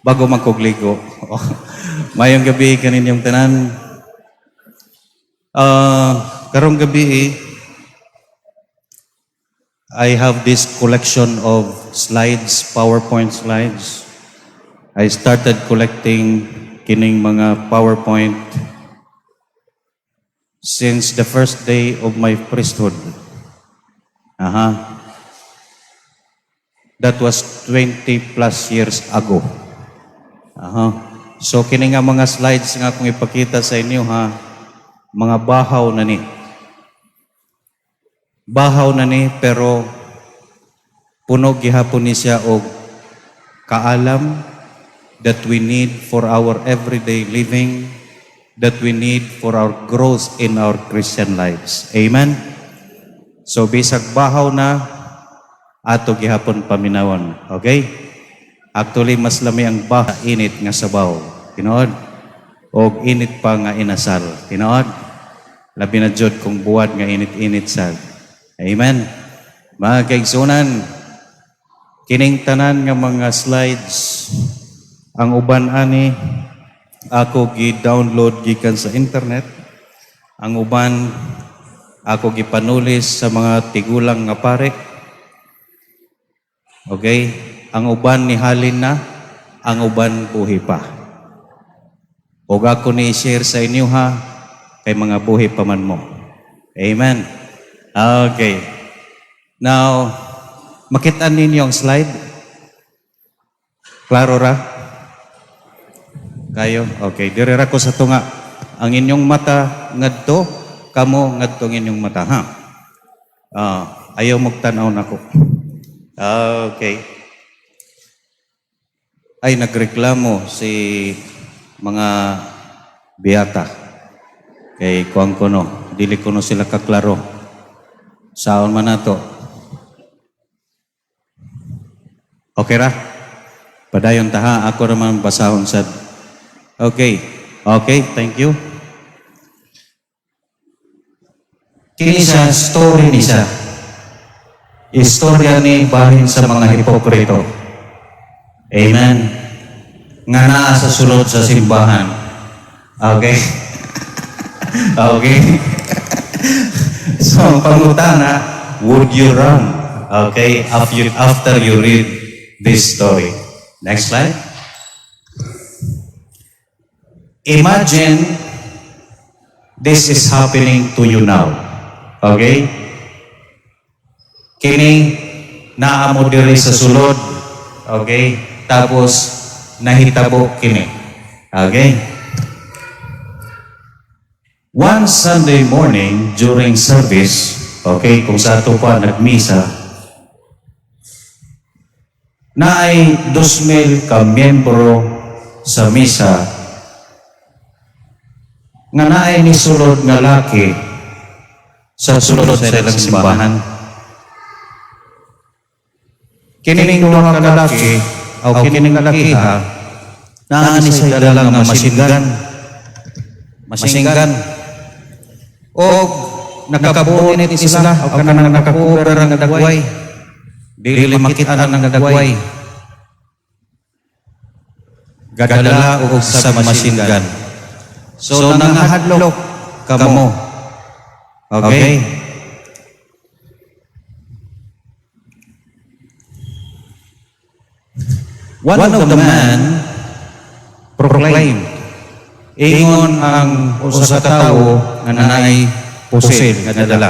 Bago man kog ligo. Maayong gabi kaninyong tanan. Karong gabi, I have this collection of slides, PowerPoint slides. I started collecting kining mga PowerPoint since the first day of my priesthood. Aha. That was 20 plus years ago. Aha. So kini nga mga slides nga akong ipakita sa inyo ha, mga bahaw na ni. Bahaw na ni, pero puno gihapon ni siya og kaalam that we need for our everyday living, that we need for our growth in our Christian lives. Amen? So bisag bahaw na, ato gihapon paminawon. Okay? Actually, mas lami ang bahaw init nga sabaw. Tinuod? Og init pa nga inasal. Tinuod? Labi na jud kung buwad nga init-init sad. Amen? Mga kaigsunan, kining tanan nga mga slides, ang uban ani ako gi-download gikan sa internet. Ang uban ako gipanulis sa mga tigulang nga pare. Okay? Ang uban ni halin na, ang uban buhi pa. Og ako ni share sa inyo ha, kay mga buhi pa man mo. Amen. Okay. Now, makita ninyo ang slide? Klaro ra? Kayo? Okay. Dire ra ko sa tunga. Ang inyong mata ngadto, kamo ngadto ang inyong mata, ha? Ah, ayaw magtanaw nako. Okay. Ay, nagreklamo si mga biyata. Kay kuang kuno, dili kuno sila kaklaro. Saon man nato? Okay ra? Padayon ta ha, ako raman basahon sad. Okay. Okay, thank you. Kini sa story ni siya. Istorya ni bahin sa mga hipokrito. Amen. Nga naa sa sulod sa simbahan. Okay. Okay. So, ang pangutana, would you run? Okay, after you read this story. Next slide. Imagine this is happening to you now. Okay? Kini naa mo diri sa sulod. Okay? Tapos nahitabo kini. Okay? One Sunday morning during service, okay, kung sa ato pa nagmisa, naay 2,000 ka miyembro sa misa nga naay ni sulod nga laki sa sulod sa ilang simbahan. Kining duha ka lalaki o kining lalaki ha, naa ni sa dala nga machine gun. Machine gun. O nakabuonit ni sila o kanang nakakover ang dagway. Dili makita ang dagway. Gadala og sa machine gun. So nangahadlok kamo. Okay? One of the man proclaimed, ingon ang usa ka tawo nga naay pusil nga dala.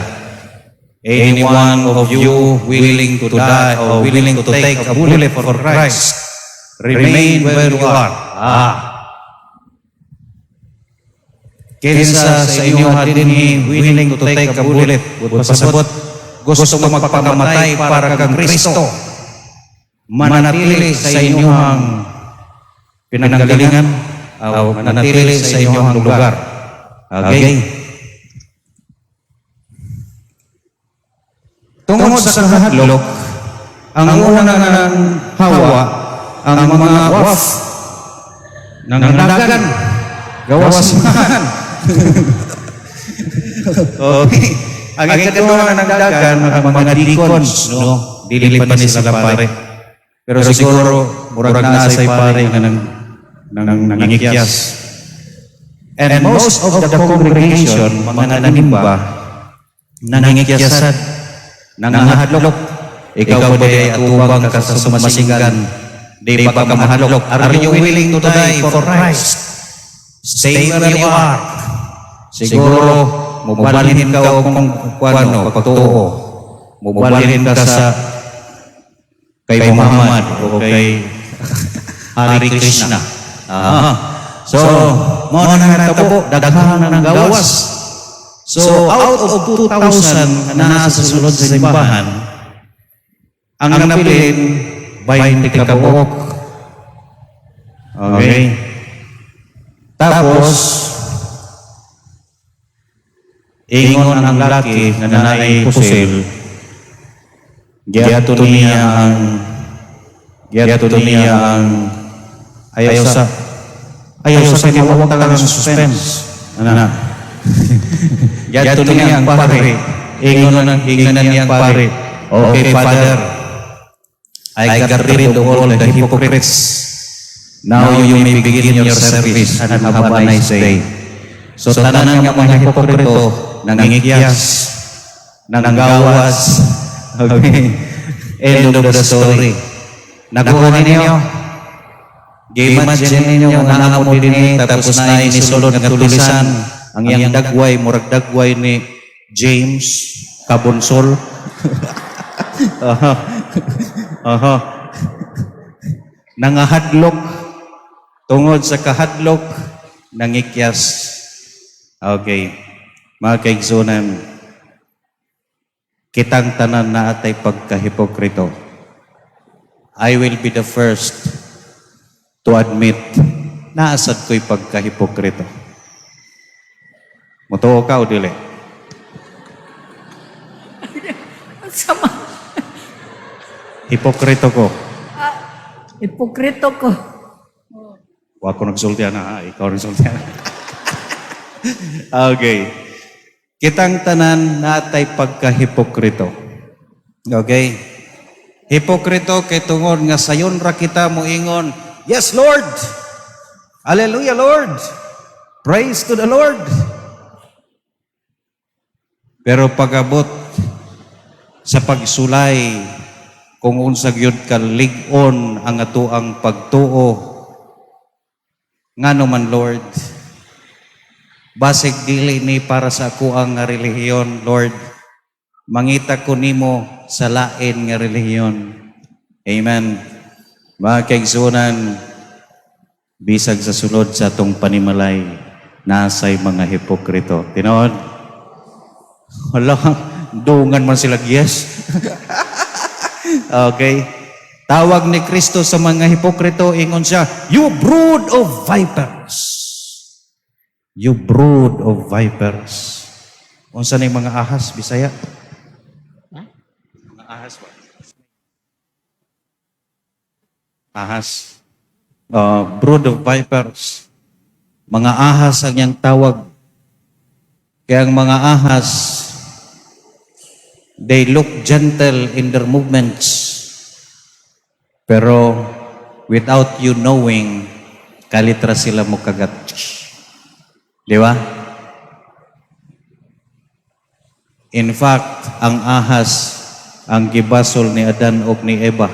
Anyone of you willing to die or willing to take a bullet for Christ, remain where you are. Ah. Kinsa sa inyo dinhi willing to take a bullet, pasabot, gusto magpakamatay para kang Kristo, manatili sa inyong pinanggalingan o manatili sa inyong lugar. Okay? Tungod sa kahadlok, ang una ng hawa, ang mga waf, nangadagan, gawas man. Okay. Ang ikaduha ng dagan, ang mga deacons, no? Dili pa ni sila pare. Pero siguro, murag naa say pare nga nang nangikyas. And most of the congregation, mga nanimba, nangikyasan, nangahadlok. Ikaw ba diay atubang ka sa sumasinggan? Di ba ka mahadlok? Are you willing to die for Christ? Stay where you are. Siguro, mubalhin ka o kung kuano, pagtuo. Mubalhin ka sa kay Muhammad o kay Hare Krishna. Ah. So, mao na natabo, daghan ng gawas. So, out of 2,000 na nasa sulod sa simbahan, ang nabilin, 20 ka buok. Okay? Tapos, ingon ang laki nga naay pusil, giadto niya ang ayaw sa kay mawag ang suspense. Ano na? Giadto niya ang pare. Ingon ang ingnan niya ang pare. "Okay, Father. I got rid of all the hypocrites. Now you may begin your service and have a nice day." So tanan nga mga hipokrito, nangikyas, nanggawas. Okay. End of the story. Nakuha ninyo? Gi-imagine ninyo nga naa mo dinhi, tapos na inisulod nga tulisan. Ang iyang dagway, murag dagway ni James Kabonsol. Aha. Aha. Nangahadlok, tungod sa kahadlok, nangikyas. Okay. Mga kaigsunan, kitang tanan naa tay pagkahipokrito. I will be the first to admit naa sad ko'y pagkahipokrito. Mutuo ka o dili? Sama. Hipokrito ko. Hipokrito ko. Wa ko nagsulti na ha, ikaw nagsulti na. Okay. Kitang tanan naa tay pagkahipokrito. Okay? Hipokrito kay tungod nga sayon ra kita moingon, "Yes, Lord! Hallelujah, Lord! Praise to the Lord!" Pero pag-abot sa pagsulay kung unsa gyud ka lig-on ang atoang pagtuo, "Ngano man, Lord? Basig dili ni para sa akoang nga relihiyon, Lord. Mangita ko nimo sa lain nga relihiyon." Amen. Mga kaigsunan, bisag sa sulod sa atong panimalay, naa say mga hipokrito. Tinuod? Hala, dungan man sila, yes. Okay. Tawag ni Kristo sa mga hipokrito, ingon siya, "You brood of vipers. You brood of vipers." Unsa ni mga ahas, Bisaya? Mga ahas ba? Ahas. Brood of vipers. Mga ahas ang iyang tawag. Kaya ang mga ahas, they look gentle in their movements. Pero without you knowing, kalitra sila mo kagat. Di ba? In fact, ang ahas ang gibasol ni Adan ug ni Eva.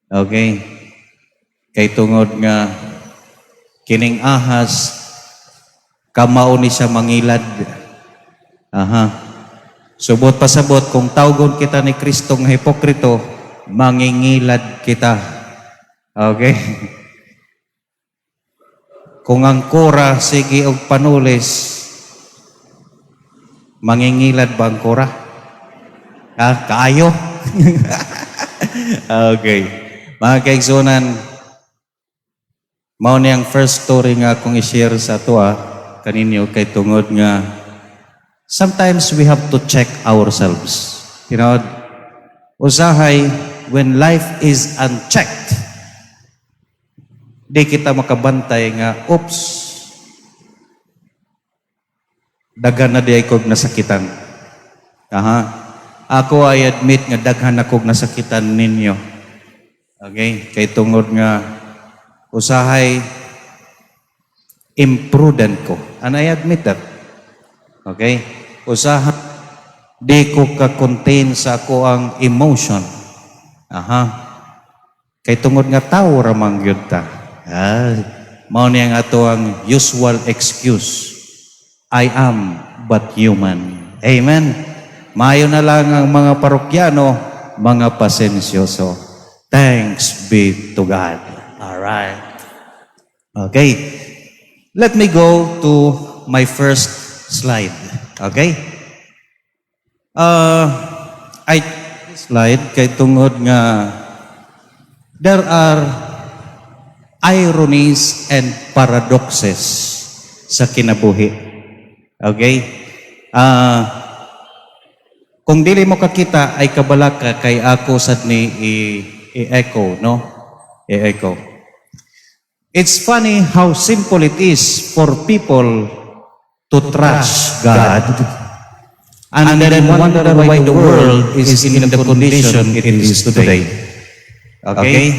Okay? Kay tungod nga kining ahas kamao ni siya mangilad. Aha. Subot pasabot kung tawgon kita ni Kristo nga hipokrito, mangingilad kita. Okay? Kung ang kora sige og panulis, mangingilad ba ang kora? Ha? Kaayo? Okay. Mga kaigsunan, mao ni ang first story nga akong i-share sa atoa kaninyo kay tungod nga sometimes we have to check ourselves. Usahay, when life is unchecked, di kita makabantay nga, oops, daghan na diay kog nasakitan. Aha. Ako, I admit nga daghan akong nasakitan ninyo. Okay, kay tungod nga usahay imprudent ko. And I admit that. Okay? Usahay di ko ka-contain sa akoang emotion. Aha. Kay tungod nga tao ra man gyud ta. Ah, mao ni ang atoang usual excuse. I am but human. Amen. Maayo na lang ang mga parokyano, mga pasensyoso. Thanks be to God. All right. Okay. Let me go to my first slide. Okay? I slide kay tungod nga there are ironies and paradoxes sa kinabuhi. Okay? Kung dili mo kakita ay kabalaka kay ako sad ni i-echo, no? I-echo. It's funny how simple it is for people to trash God and then wonder why the world is in the condition it is today. Okay?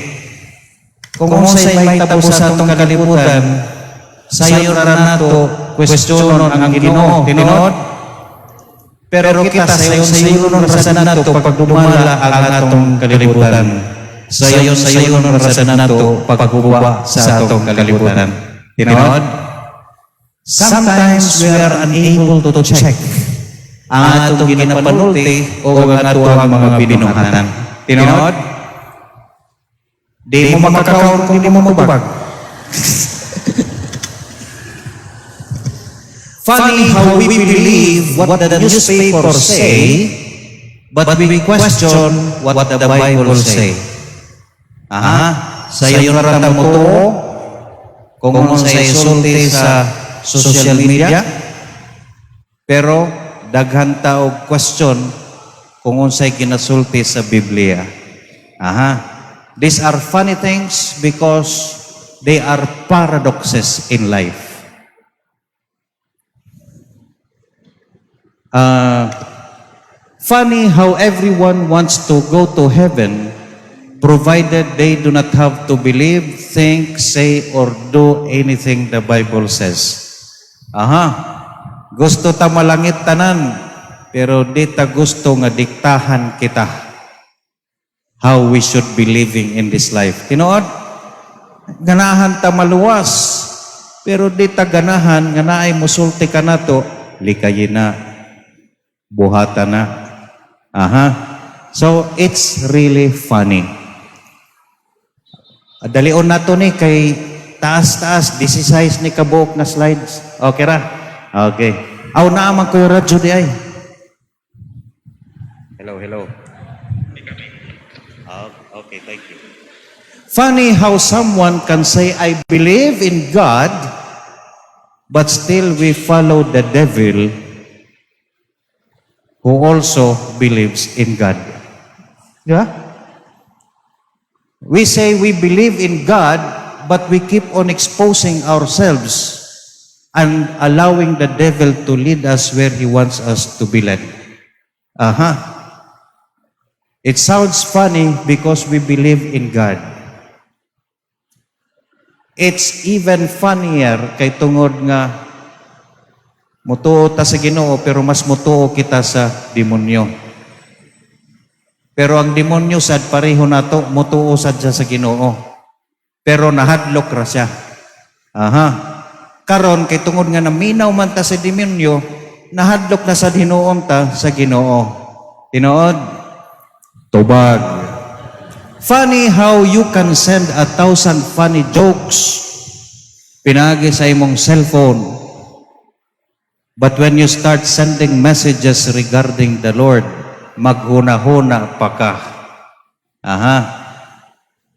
Kung unsay mahitabo sa atong kalibutan, sayon ra nato questionon ang Ginoo, tinuod. Pero kita sayon sayon ra sad nato pagdumala ang atong kalibutan. Sayon sayon ra sad nato paghuba sa atong kalibutan. Tinuod? Sometimes we are unable to check ang atong ginapanulti o ang atoang mga binuhatan. Tinuod? Di mo makakaon kung di mo mutubag. Funny how we believe what the newspaper say, but we question what the Bible say. Aha, sayon ra ta motuo kung unsay sulti sa social media, pero daghan ta og question kung unsay ginasulti sa Biblia. Aha. These are funny things because they are paradoxes in life. Funny how everyone wants to go to heaven provided they do not have to believe, think, say, or do anything the Bible says. Aha. Gusto ta malangit tanan, pero di ta gusto nga diktahan kita how we should be living in this life. Tinuod? Ganahan ta maluwas, pero di ta ganahan nga naay musulti kanato, likayin na, buhata na. Aha. So, it's really funny. Dalion nato ni kay taas-taas, 16 ni kabuok na slides. Okay ra? Okay. Aw, naa man ko'y radyo diay. Hello, hello. Ah, okay, thank you. Funny how someone can say, "I believe in God," but still we follow the devil who also believes in God. Yeah? We say we believe in God, but we keep on exposing ourselves and allowing the devil to lead us where he wants us to be led. Aha. It sounds funny because we believe in God. It's even funnier kay tungod nga mutuo ta sa Ginoo pero mas mutuo kita sa demonyo. Pero ang demonyo sad pareho nato, mutuo sad siya sa Ginoo. Pero nahadlok ra siya. Aha. Karon kay tungod nga naminaw man ta sa demonyo, nahadlok na sa hinuon ta sa Ginoo. Tinuod? Tubag. Funny how you can send 1,000 funny jokes pinaagi sa imong cellphone. But when you start sending messages regarding the Lord, maghuna-huna pa ka. Aha.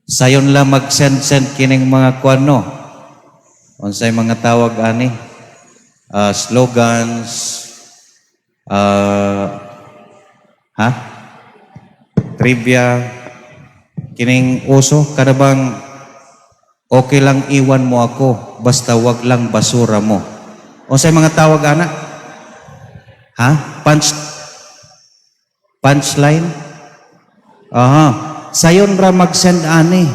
Sayon lang mag-send-send kining mga kuan, no? Unsay mga tawag ani? Slogans, ha? Trivia, kining uso, kada bang okay lang iwan mo ako, basta wag lang basura mo. Unsay mga tawag ana? Ha? Punchline? Aha. Sayon ra mag-send ani.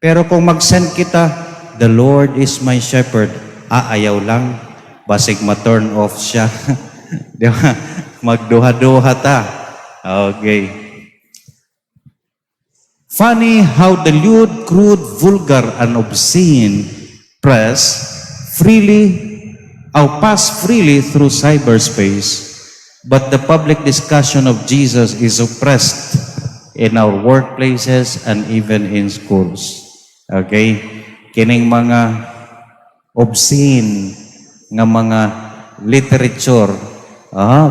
Pero kung mag-send kita, "The Lord is my shepherd," ah, ayaw lang. Basig ma-turn off siya. Di ba? Magduha-duha ta. Okay. Funny how the lewd, crude, vulgar, and obscene press freely or pass freely through cyberspace, but the public discussion of Jesus is suppressed in our workplaces and even in schools. Okay? Kining mga obscene nga mga literature,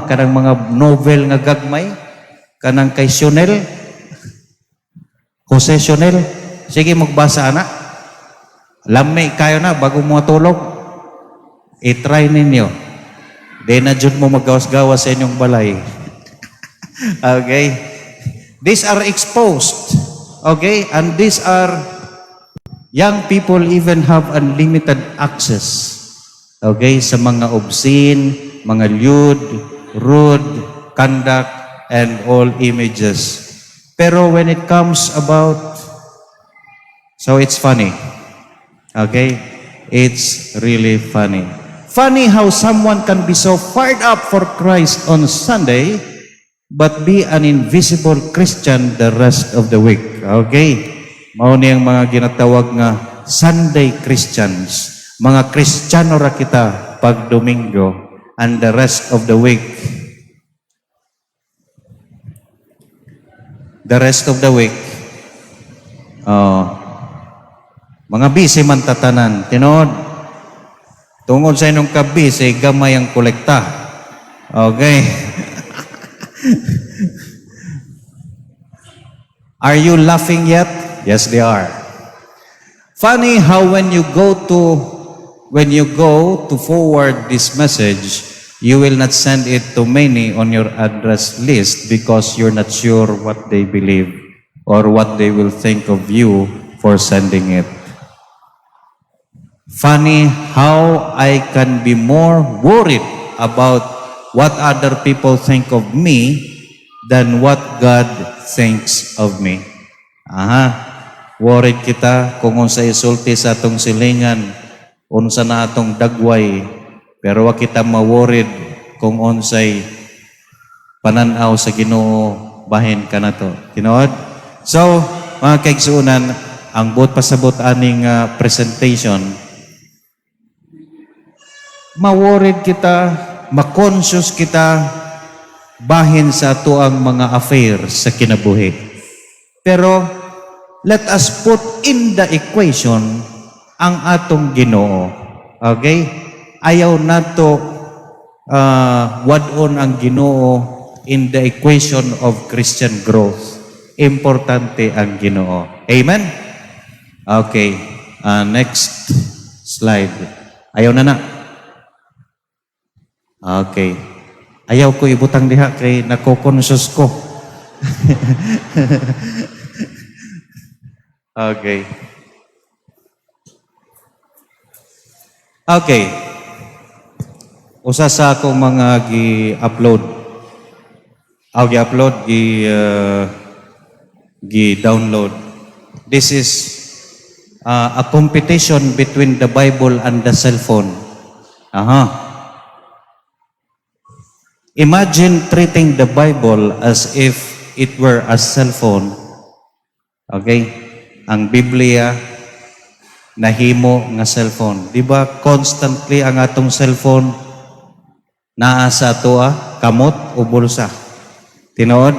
kanang mga novel nga gagmay, kanang kay Sionil, Jose Sionil, sige, magbasa ana. Lami kayo na bago mo matulog. I-try ninyo. Di na jud mo magawas-gawas sa inyong balay. Okay? These are exposed. Okay? And these are young people even have unlimited access. Okay? Sa mga obscene, mga lewd, rude conduct, and all images. Pero when it comes about, so it's funny. Okay? It's really funny. Funny how someone can be so fired up for Christ on Sunday, but be an invisible Christian the rest of the week. Okay? Mao ni ang mga ginatawag nga Sunday Christians. Mga Kristiyano ra kita pag Domingo and the rest of the week. The rest of the week, oh, mga busy man tatanan. Tinuod, tungod sa inyong ka-busy, gamay ang kolekta. Okay. Are you laughing yet? Yes, they are. Funny how when you go to forward this message, you will not send it to many on your address list because you're not sure what they believe or what they will think of you for sending it. Funny how I can be more worried about what other people think of me than what God thinks of me. Aha. Worried kita kung unsa isulti sa atong silingan, unsa na atong dagway, pero wa kita ma-worried kung unsay pananaw sa Ginoo bahin kanato. Tinuod? So, mga kaigsuonan, ang buot pasabot aning presentation, ma-worried kita, ma-conscious kita bahin sa atoang mga affairs sa kinabuhi. Pero let us put in the equation ang atong Ginoo. Okay? Ayaw nato wad-on ang Ginoo in the equation of Christian growth. Importante ang Ginoo. Amen? Okay. Next slide. Ayaw na na. Okay. Ayaw ko ibutang diha kay nako-conscious ko. Okay. Okay. Usa sa akong mga gi-upload. Aw, gi-upload, gi-download. This is a competition between the Bible and the cell phone. Aha. Imagine treating the Bible as if it were a cell phone. Okay? Ang Biblia nahimo nga cellphone. Di ba constantly ang atong cellphone naa sa atoa, kamot o bulsa? Tinuod?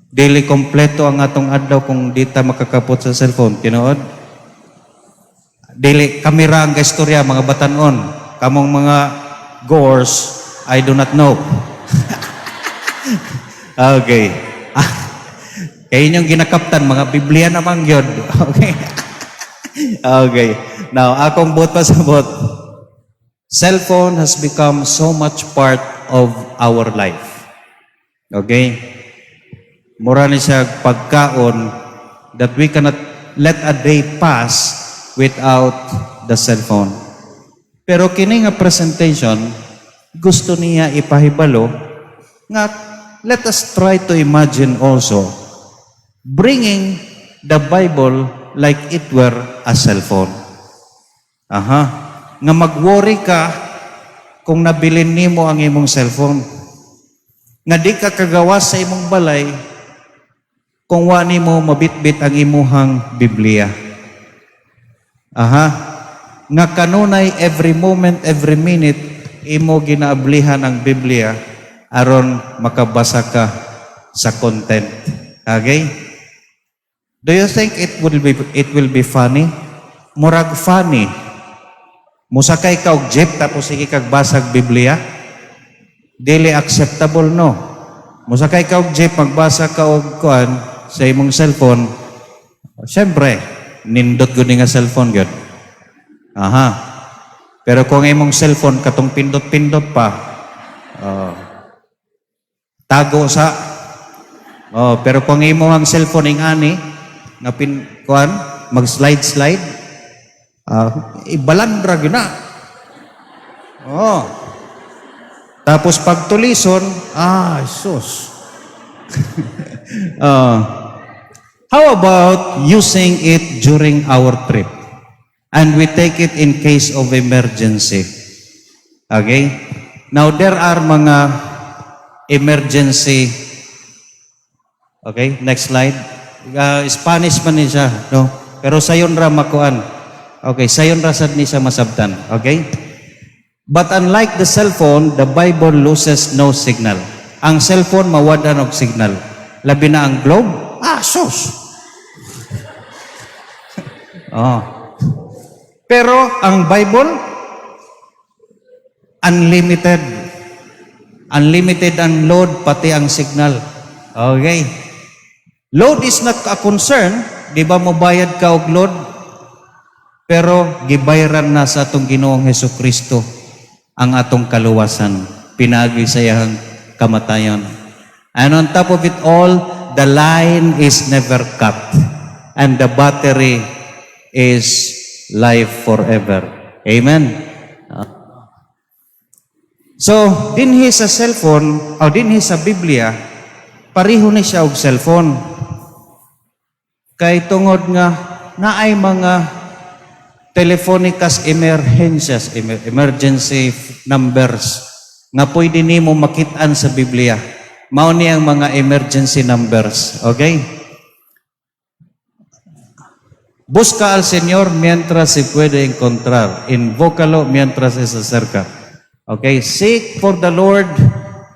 Dili kompleto ang atong adlaw kung di ta makakapot sa cellphone. Tinuod? Dili kamera ang istorya, mga batanon. Kamong mga goers, I do not know. Okay. Kaya inyong ginakaptan, mga Biblia naman yun. Okay. Okay. Now, akong buot pasabot, cellphone has become so much part of our life. Okay? Mura ni siya pagkaon that we cannot let a day pass without the cellphone. Pero kini nga presentation, gusto niya ipahibalo nga Let us try to imagine also bringing the Bible like it were a cellphone. Aha. Nga mag-worry ka kung nabilin nimo ang imong cellphone. Nga di ka kagawas sa imong balay kung wa nimo mabitbit ang imuhang Biblia. Aha. Nga kanunay, every moment, every minute, imo ginaablihan ang Biblia aron makabasa ka sa content. Okay? Do you think it will be funny? Murag funny. Musakay ka og jeep tapos sige kag basag Biblia? Dili acceptable, no? Musakay ka og jeep, magbasa ka og kuan sa imong cellphone. Siyempre, nindot gud ni nga cellphone gyud. Aha. Pero kung imong cellphone katong pindot-pindot pa, tago sa. Oh, pero kung imo ang cellphone ing ani nga pin kuan, mag-slide slide, ibalandra gyud na. Oh. Tapos pag tulison, ah, sus. How about using it during our trip? And we take it in case of emergency. Okay? Now, there are mga emergency. Okay, next slide. Spanish man ni siya, no? Pero sayon ra makuan. Okay, sayon ra sad ni siya masabtan. Okay? But unlike the cellphone, the Bible loses no signal. Ang cellphone, mawad-an og signal. Labi na ang Globe. Ah, sus! Oh. Pero ang Bible, unlimited. Unlimited ang load, pati ang signal. Okay. Load is not a concern. Di ba mo bayad ka og load? Pero gibayaran na sa atong Ginoong Heso Kristo ang atong kaluwasan pinaagi sa iyang kamatayon. And on top of it all, the line is never cut. And the battery is life forever. Amen. So, dinhi sa cellphone o dinhi sa Biblia, pareho ni siya og cellphone. Kay tungod nga naay mga telefónicas emergencias, emergency numbers nga pwede nimo makit-an sa Biblia. Mao ni ang mga emergency numbers, okay? Busca al Señor mientras se puede encontrar. Invócalo mientras está cerca. Okay, seek for the Lord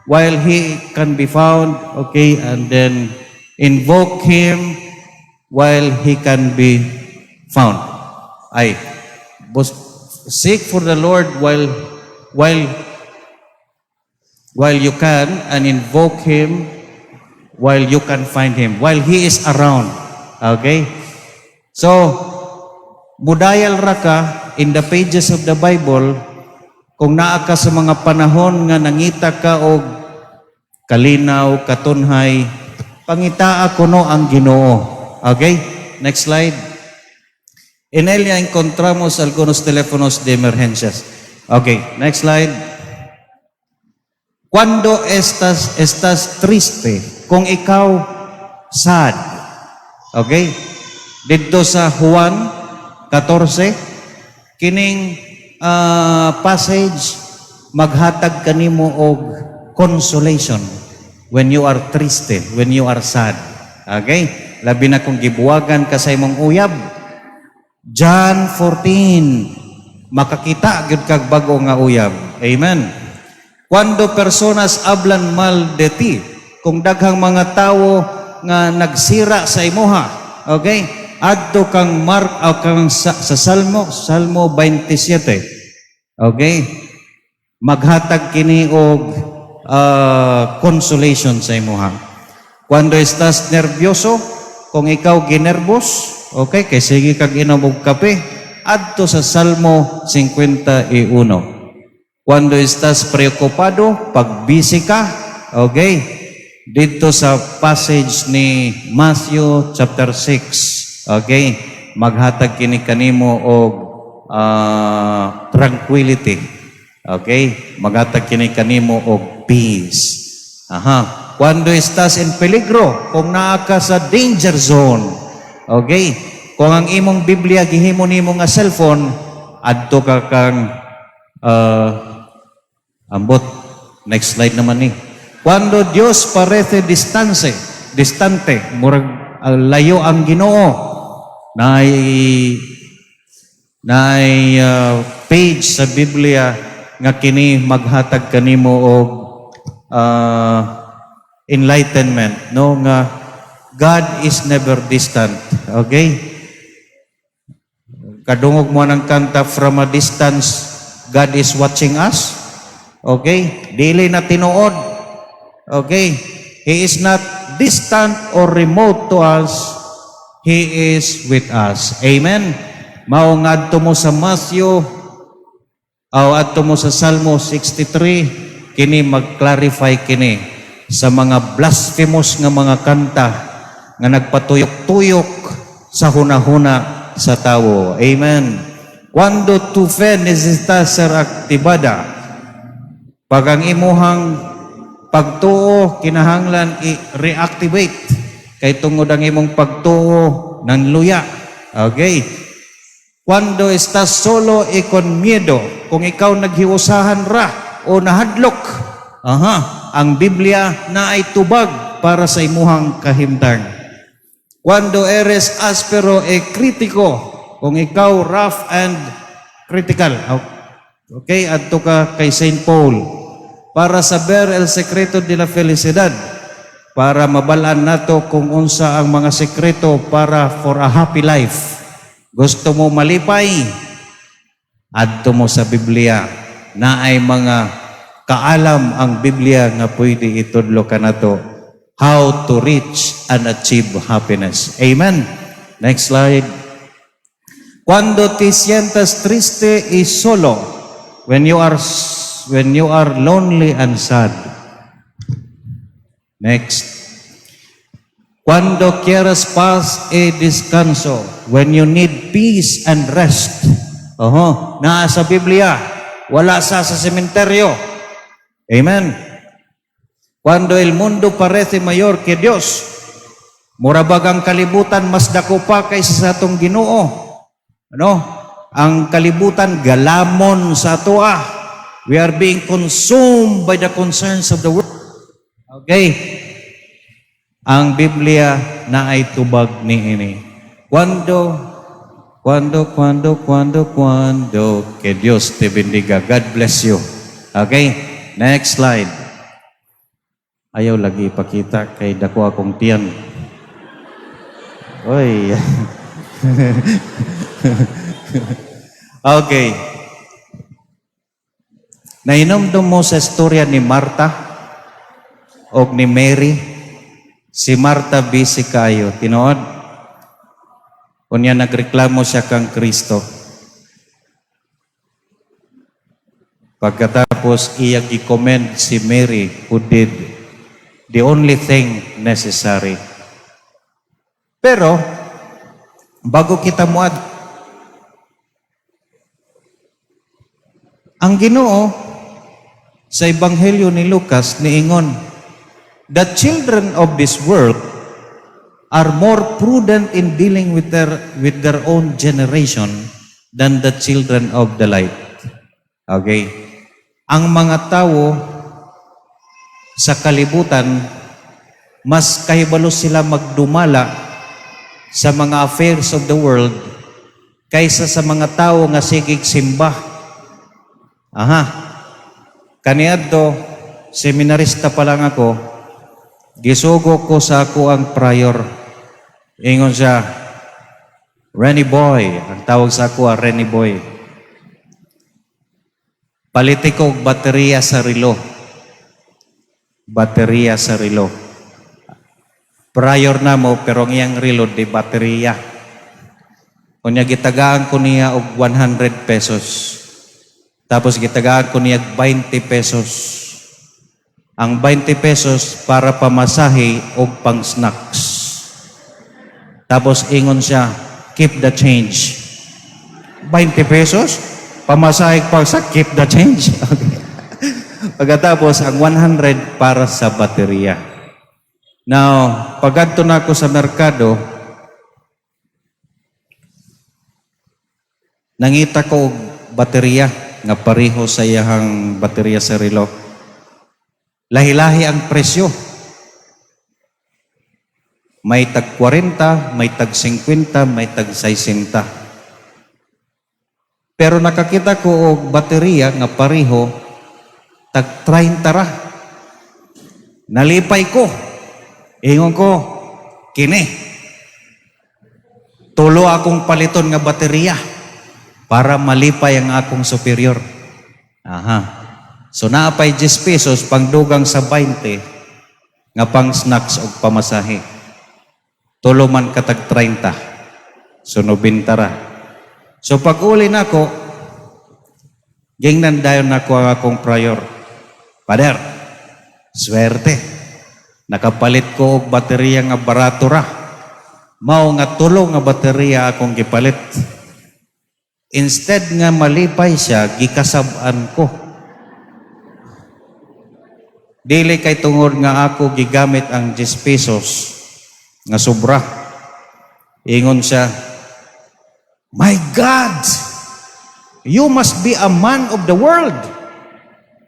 while He can be found. Okay, and then invoke Him while He can be found. Ay, seek for the Lord while you can and invoke Him while you can find Him, while He is around. Okay? So, mudayal ra ka in the pages of the Bible kung naa ka sa mga panahon nga nangita ka og kalinaw, katunhay, pangitaa kuno ang Ginoo. Okay? Next slide. En ella encontramos algunos teléfonos de emergencias. Okay, next slide. Cuando estás triste, kung ikaw sad. Okay? Dito sa Juan 14, kining passage maghatag kanimo og consolation when you are triste, when you are sad. Okay? Labi na kung gibuwagan ka sa imong uyab. John 14, makakita gyud kag bag-o nga uyab. Amen. Cuando personas hablan mal de ti, kung daghang mga tawo nga nagsira sa imuha, okay? Adto kang Mark o kang sa Salmo, Salmo 27. Okay? Maghatag kini og consolation sa imuha. Cuando estás nervioso, kung ikaw ginerbos, okay, kay sige kag inom og kape, adto sa Salmo 51. Cuando estás preocupado, pag busy ka, okay, dito sa passage ni Matthew chapter 6, okay, maghatag kini kanimo og tranquility. Okay? Maghatag kini kanimo og peace. Aha. Cuando estás en peligro, kung naa ka sa danger zone. Okay? Kung ang imong Biblia gihimo nimo nga cellphone, adto ka kang ambot. Next slide naman ni. Cuando Dios parece distante, murag layo ang Ginoo. Naay page sa Biblia nga kini maghatag kanimo og enlightenment, no, nga God is never distant. Okay? Kadungog mo ng kanta, "From a Distance, God is Watching Us"? Okay? Dili na tinuod. Okay? He is not distant or remote to us. He is with us. Amen. Mao nga adto mo sa Matthew o adto mo sa Salmo 63, kini mag-clarify kini sa mga blasphemous nga mga kanta nga nagpatuyok-tuyok sa hunahuna sa tawo. Amen. Cuando tu fe necesita ser activada, pag ang imuhang pagtuo kinahanglan i-reactivate kay tungod ang imong pagtuo nanluya. Okay. Cuando estás solo y con miedo, kung ikaw naghiusahan ra o nahadlok, aha, ang Biblia naay tubag para sa imuhang kahimtang. Cuando eres áspero e crítico, kung ikaw rough and critical. Okay, adto ka kay St. Paul. Para saber el secreto de la felicidad, para mabalaan nato kung unsa ang mga sekreto para for a happy life. Gusto mo malipay? Adto mo sa Biblia. Naay mga kaalam ang Biblia nga pwede itudlo kanato how to reach and achieve happiness. Amen. Next slide. Cuando te sientas triste y solo, when you are lonely and sad. Next. Cuando quieras paz y descanso, when you need peace and rest. Oho, naa sa Biblia, wala sa sementeryo. Amen. Cuando el mundo parece mayor que Dios, mura bag ang kalibutan mas dako pa kaysa sa atong Ginoo. Ano? Ang kalibutan galamon sa atoa. We are being consumed by the concerns of the world. Okay. Ang Biblia naay tubag niini. Cuando, cuando, cuando, cuando, cuando, que Dios te bendiga. God bless you. Okay? Next slide. Ayaw lagi ipakita kay dako akong tiyan. Oy. Okay. Nahinomdom mo sa istorya ni Marta o ni Mary? Si Marta busy kayo. Tinuod? Unya nagreklamo siya kang Kristo. Pagkatapos iya gi-commend si Mary who did the only thing necessary. Pero, bago kita muad, ang Ginoo sa Ebanghelyo ni Lucas niingon, "The children of this world are more prudent in dealing with their own generation than the children of the light." Okay? Ang mga tao sa kalibutan, mas kahibalo sila magdumala sa mga affairs of the world kaysa sa mga tao nga sigig simba. Aha. Kaniadto, seminarista pa lang ako, gisugo ko sa ako ang prior. Ingon siya, "Renny Boy," ang tawag sa ako, ah, Renny Boy. "Paliti ko og baterya sa relo." Baterya sa relo. Prior na mo, pero ang iyang relo, di baterya. Unya gitagaan ko niya og 100 pesos. Tapos gitagaan ko niya og 20 pesos. Ang 20 pesos para pamasahe og pang snacks. Tapos ingon siya, "Keep the change." 20 pesos? Pamasahe pa sa keep the change. Okay. Pagkatapos, ang 100 para sa baterya. Now, pagadto na ako sa merkado, nangita ko og baterya nga pareho sa iyahang baterya sa relo. Lahi-lahi ang presyo. May tag 40, may tag 50, may tag 60. Pero nakakita ko og baterya nga pareho, tag 30 ra. Nalipay ko. Ingon ko, "Kini. Tulo akong paliton nga baterya para malipay ang akong superior." Aha. So naa pay 10 pesos pangdugang sa 20 nga pang snacks og pamasahe. Tulo man katag 30. So 90 ra. So pag uli nako, gingnan dayon nako ang akong prior. "Pader, swerte. Nakapalit ko og baterya nga barato ra. Mao nga tulo nga baterya akong gipalit." Instead nga malipay siya, gikasab-an ko. Dili kay tungod nga ako gigamit ang 10 pesos nga sobra. Ingon siya, "My God, you must be a man of the world.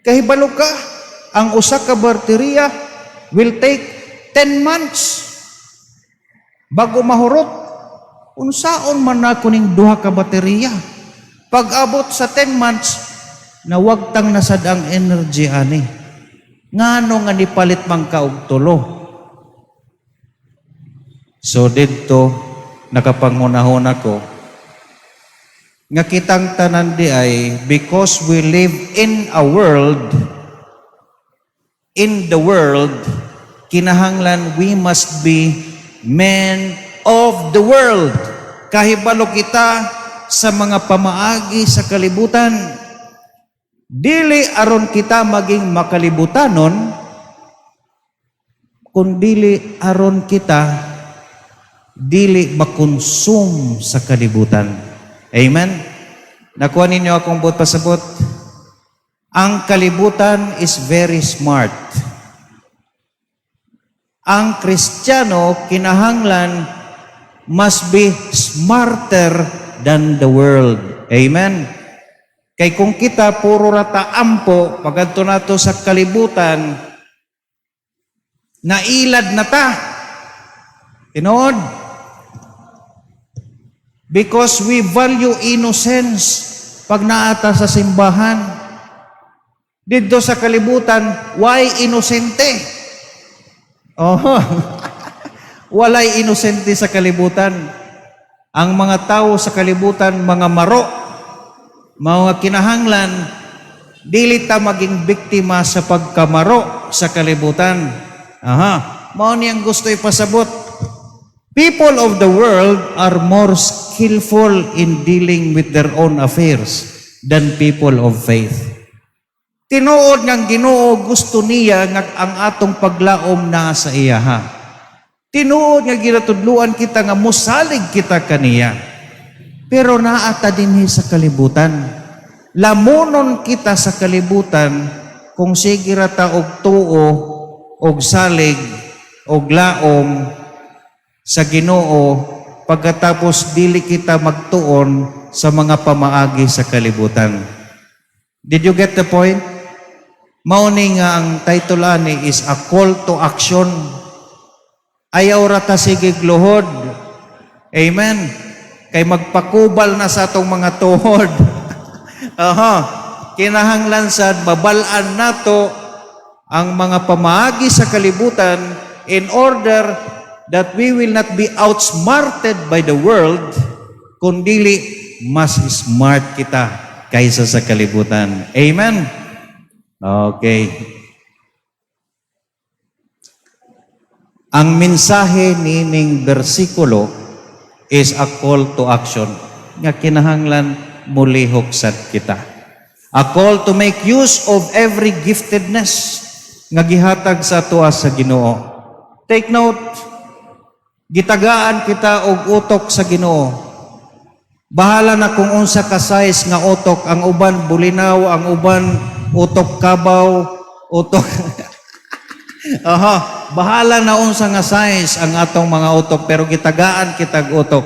Kahibalo ka, ang usa ka baterya will take 10 months bago mahurot. Unsaon man nako ning duha ka baterya? Pag abot sa 10 months, nawagtang na sad ang energy ani. Ngano nga nipalit man ka og tulo?" So didto nakapanghunahuna ko nga kitang tanan diay, because we live in a world, in the world, kinahanglan we must be men of the world. Kahibalo kita sa mga pamaagi sa kalibutan. Dili aron kita maging makalibutanon, kundili aron kita dili makonsume sa kalibutan. Amen? Nakuha ninyo akong buot pasabot? Ang kalibutan is very smart. Ang Kristiyano kinahanglan must be smarter than the world. Amen? Kay kung kita puro ra ta ampo, pagadto nato sa kalibutan, nailad na ta. Tinuod. Because we value innocence pag naa ta sa simbahan. Dito sa kalibutan, why inosente? Oh, walay inosente sa kalibutan. Ang mga tao sa kalibutan, mga maro, mga kinahanglan, dili ta maging biktima sa pagkamaro sa kalibutan. Aha. Mao niyang gusto ipasabot. People of the world are more skillful in dealing with their own affairs than people of faith. Tinuod nga ang Ginoo gusto niya nga ang atong paglaom naa sa iyaha. Tinuod nga ginatudluan kita nga musalig kita kaniya. Pero naa ta dinhi sa kalibutan. Lamunon kita sa kalibutan kung sige ra ta og tuo og salig og laom sa Ginoo, pagkatapos dili kita magtuon sa mga pamaagi sa kalibutan. Did you get the point? Mao ni nga ang title ani is a call to action. Ayaw ra ta sige luhod. Amen. Kay magpakubal na sa atong mga tuhod. Aha. Kinahanglan sad mabal-an nato ang mga pamaagi sa kalibutan in order that we will not be outsmarted by the world, kundili mas smart kita kaysa sa kalibutan. Amen? Okay. Ang mensahe nining bersikulo is a call to action nga kinahanglan mulihok sad kita. A call to make use of every giftedness nga gihatag sa atoa sa Ginoo. Take note, gitagaan kita og utok sa Ginoo. Bahala na kung unsa ka size nga utok, ang uban bulinaw, ang uban utok kabaw, utok. Aha, bahala na unsa nga size ang atong mga utok, pero gitagaan kitag utok.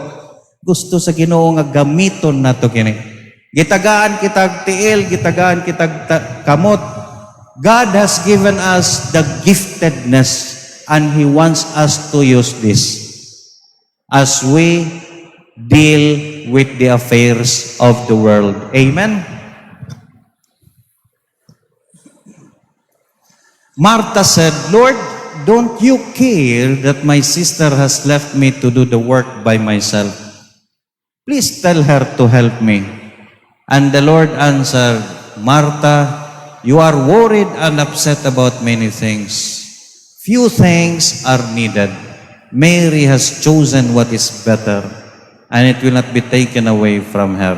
Gusto sa Ginoo nga gamiton nato kini. Gitagaan kitag tiil, gitagaan kitag kamot. God has given us the giftedness and He wants us to use this as we deal with the affairs of the world. Amen? Martha said, "Lord, don't you care that my sister has left me to do the work by myself? Please tell her to help me." And the Lord answered, "Martha, you are worried and upset about many things. Few things are needed. Mary has chosen what is better, and it will not be taken away from her."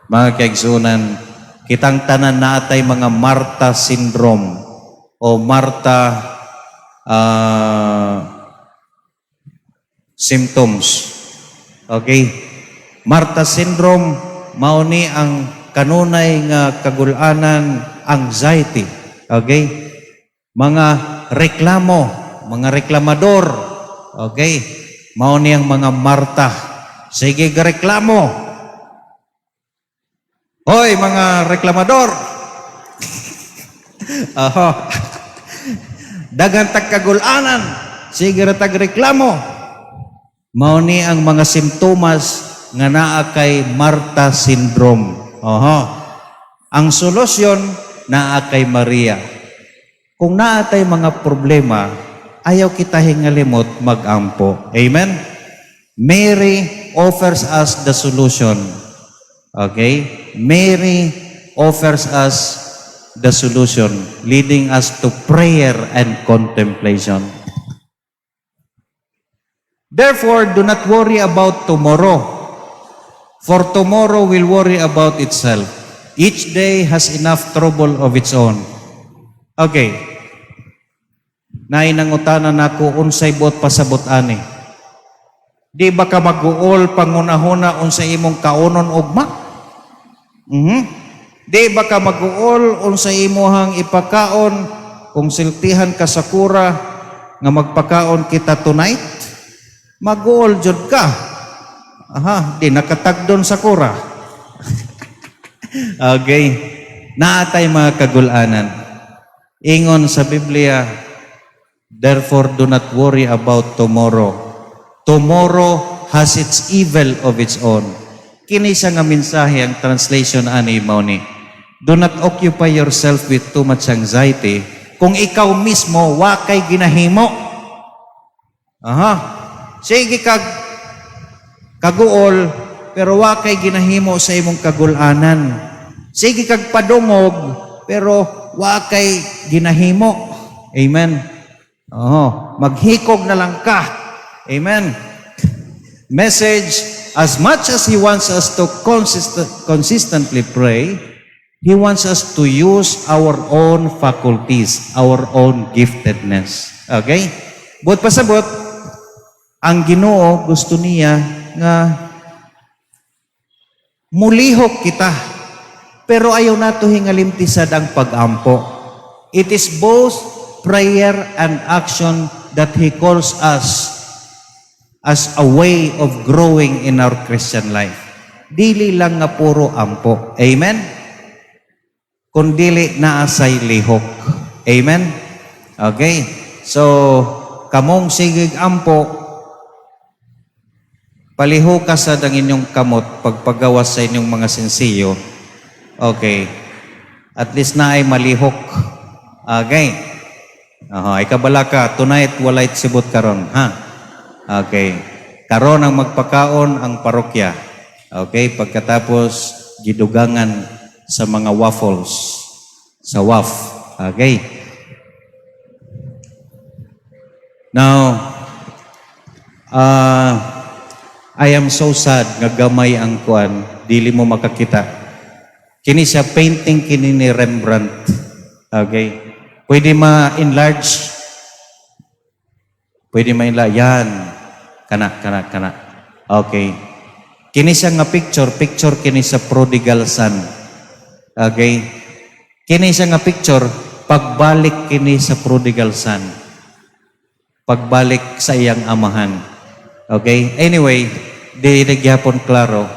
Mga kaigsuonan, kitang tanan natay mga Martha syndrome o Martha symptoms. Okay? Martha syndrome, mao ni ang kanunay nga kagulanan, anxiety. Okay? Mga reklamo, mga reklamador. Okay? Mao ni ang mga Martha. Sige reklamo. Hoy, mga reklamador. Aha. Daghan tag kagulanan. Sige ra tag reklamo. Mao ni ang mga simptomas nga naa kay Martha syndrome. Oho. Ang solusyon, naa kay Maria. Kung naa tay mga problema, ayaw kita hingalimot magampo. Amen? Mary offers us the solution. Okay? Mary offers us the solution, leading us to prayer and contemplation. "Therefore, do not worry about tomorrow, for tomorrow will worry about itself. Each day has enough trouble of its own." Okay. Naay nangutana nako unsay buot pasabot ani. Di ba ka mag-uol pangunahuna unsay imong kaunon ugma? Di ba ka mag-uol unsay imuhang ipakaon kung siltihan ka sa kura nga magpakaon kita tonight? Mag-uol jud ka. Aha, di nakatagdon sa kura. Okay. Naa tay mga kagulanan. Ingon sa Biblia, "Therefore do not worry about tomorrow. Tomorrow has its evil of its own." Kini siya nga mensahe, ang translation ani mao ni: Do not occupy yourself with too much anxiety kung ikaw mismo wa kay ginahimo. Aha. Sige kag kaguol pero wa kay ginahimo sa imong kagulanan. Sige kag padungog pero wa kay ginahimo. Amen. Oh, maghikog na lang ka. Amen. Message, as much as He wants us to consistently pray, He wants us to use our own faculties, our own giftedness. Okay? Buot pasabot, ang Ginoo gusto niya nga mulihok kita. Pero ayaw nato hingalimti sad ang pag-ampo. It is both prayer and action that He calls us as a way of growing in our Christian life. Dili lang nga puro ampo. Amen? Kung dili naasay lihok. Amen? Okay? So, kamong sigig ampo, palihoka sad ang inyong kamot pagpagawas sa inyong mga sinsiyo. Okay. At least naay malihok. Okay. Aha, ikaw ka, tonight walay sibot karon, ha? Okay. Karon ang magpakaon ang parokya. Okay, pagkatapos gidugangan sa mga waffles sa waf. Okay. Now, I am so sad nga gamay ang kuan, dili mo makakita. Kini siya, painting kini ni Rembrandt. Okay. Pwede ma-enlarge. Pwede ma-enlarge. Yan. Kana, kana, kana. Okay. Kini siya nga picture, picture kini sa prodigal son. Okay. Kini siya nga picture, pagbalik kini sa prodigal son. Pagbalik sa iyang amahan. Okay? Anyway, di na gyapon klaro.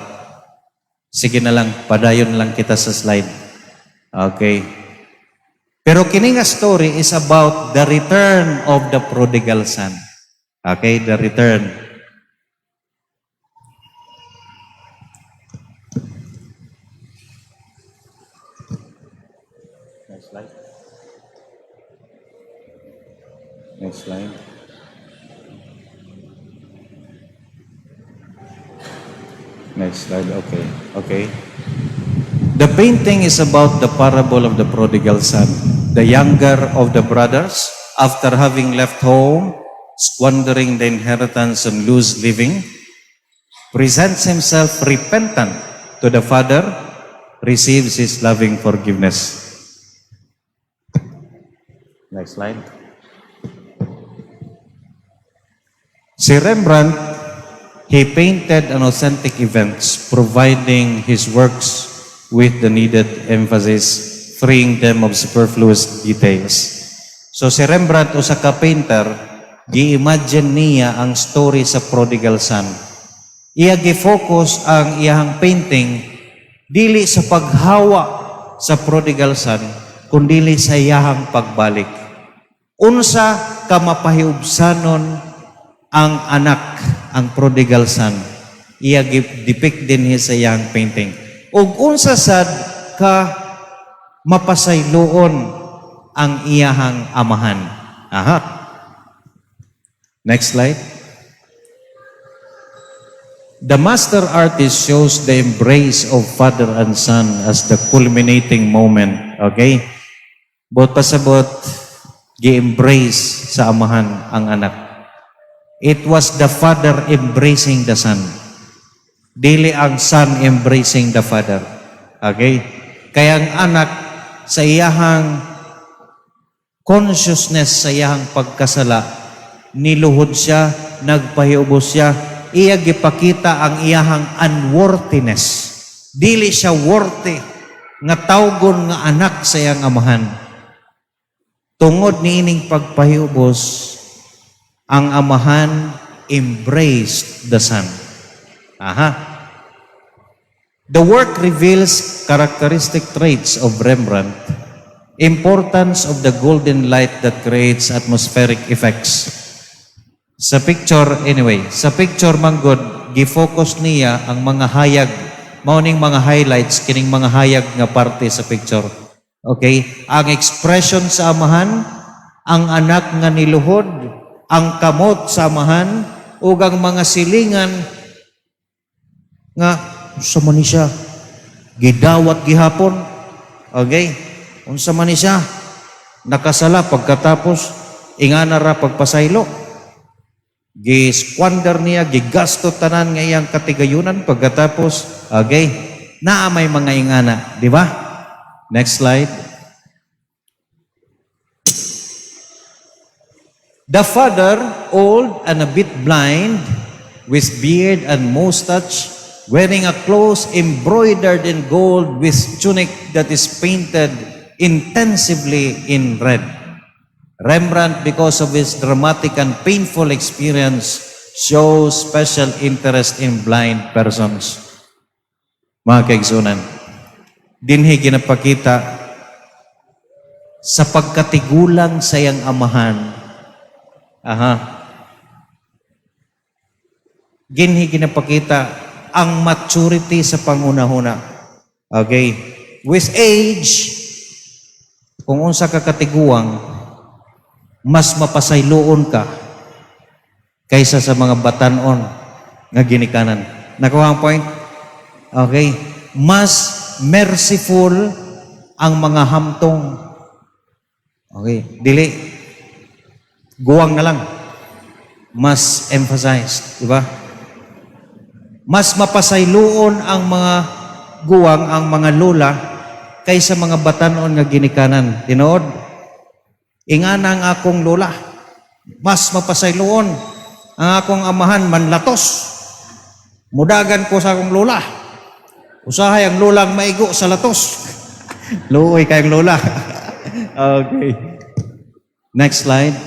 Sige na lang, padayon lang kita sa slide. Okay. Pero kini nga story is about the return of the prodigal son. Okay, the return. Next slide. Next slide. Next slide. Okay. The painting is about the parable of the prodigal son, the younger of the brothers, after having left home, squandering the inheritance and loose living, presents himself repentant to the father, receives his loving forgiveness. Next slide. Si Rembrandt, he painted an authentic events, providing his works with the needed emphasis, freeing them of superfluous details. So si Rembrandt, usa ka painter, gi-imagine niya ang story sa prodigal son. Iya gi-focus ang iyahang painting dili sa paghawa sa prodigal son, kundili sa iyahang pagbalik. Unsa ka mapahiubsanon ang anak, ang prodigal son? Iya gi-depict din sa iyang painting. Ug unsa sad ka mapasayloon ang iyahang amahan. Aha. Next slide. The master artist shows the embrace of father and son as the culminating moment. Okay? Buot pasabot, gi-embrace sa amahan ang anak. It was the father embracing the son. Dili ang son embracing the father. Okay? Kaya ang anak, sa iyahang consciousness, sa iyahang pagkasala, niluhod siya, nagpahiubos siya, iya gipakita ang iyahang unworthiness. Dili siya worthy nga tawgon nga anak sa iyang amahan. Tungod niining pagpahiubos, ang amahan embraced the son. Aha. The work reveals characteristic traits of Rembrandt, importance of the golden light that creates atmospheric effects. Sa picture, anyway, sa picture manggod, gi-focus niya ang mga hayag, mao ning mga highlights kining mga hayag nga parte sa picture. Okay? Ang expression sa amahan, ang anak nga niluhod, ang kamot sa amahan, ug ang mga silingan nga unsa man ni siya, gidawat gihapon. Okay? Unsa man ni siya, nakasala pagkatapos ingana ra pagpasaylo, gi-squander niya, gigasto tanan nga iyang katigayunan pagkatapos. Okay, naa may mga ingana, di ba? Next slide. The father, old and a bit blind, with beard and mustache, wearing a cloth embroidered in gold with tunic that is painted intensively in red. Rembrandt, because of his dramatic and painful experience, shows special interest in blind persons. Mga kaigsunan, dinhi ginapakita sa pagkatigulang sa iyang amahan. Aha. Dinhi ginapakita ang maturity sa panghunahuna. Okay? With age, kung unsa ka katiguang, mas mapasayloon ka kaysa sa mga batanon nga ginikanan. Nakuha ang point? Okay. Mas merciful ang mga hamtong. Okay. Dili. Guwang na lang. Mas emphasized. Di ba? Mas mapasayloon ang mga guwang, ang mga lola, kaysa mga batanon nga ginikanan. Tinuod? Ingana ang akong lola. Mas mapasayloon. Ang akong amahan manlatos. Mudagan ko sa akong lola. Usahay ang lolang maigo sa latos. Luoy kayong lola. Okay. Next slide.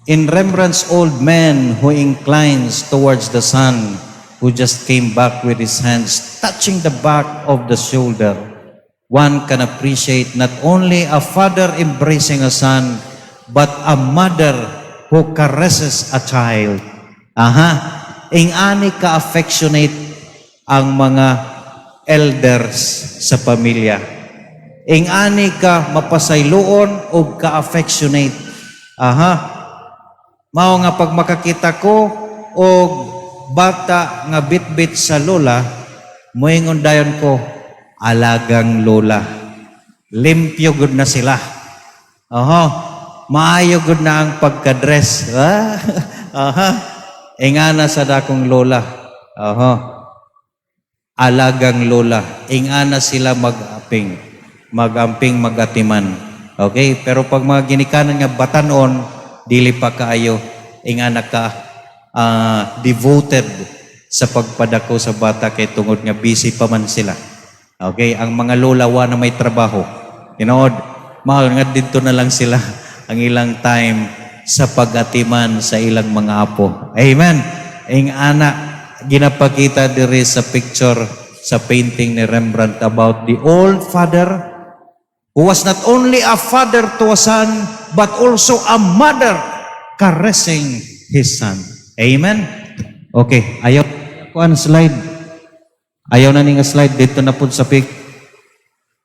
In Rembrandt's old man who inclines towards the son who just came back with his hands touching the back of the shoulder, one can appreciate not only a father embracing a son, but a mother who caresses a child. Aha, ing-ani ka affectionate ang mga elders sa pamilya. Ing-ani ka mapasayloon o ka-affectionate. Aha. Mao nga pag makakita ko og bata nga bitbit sa lola, moingon dayon ko, "Alagang lola." Limpyo gud na sila. Oho, maayo gud na ang pagka-dress. Ah, aha. Ingana sa dakong lola. Oho. Alagang lola. Ingana sila mag-aping. Mag-amping, mag-atiman. Okay? Pero pag mga ginikanan nga batanon, dili pa kaayo ingana ka devoted sa pagpadako sa bata kay tungod nga busy pa man sila. Okay? Ang mga lola wa na may trabaho. Tinuod, mahal nga dito na lang sila ang ilang time sa pag-atiman sa ilang mga apo. Amen. Ing ana ginapakita diri sa picture, sa painting ni Rembrandt, about the old father who was not only a father to a son but also a mother caressing his son. Amen. Okay, ayaw kuan slide. Ayaw na ni nga slide dito na pud sa pic.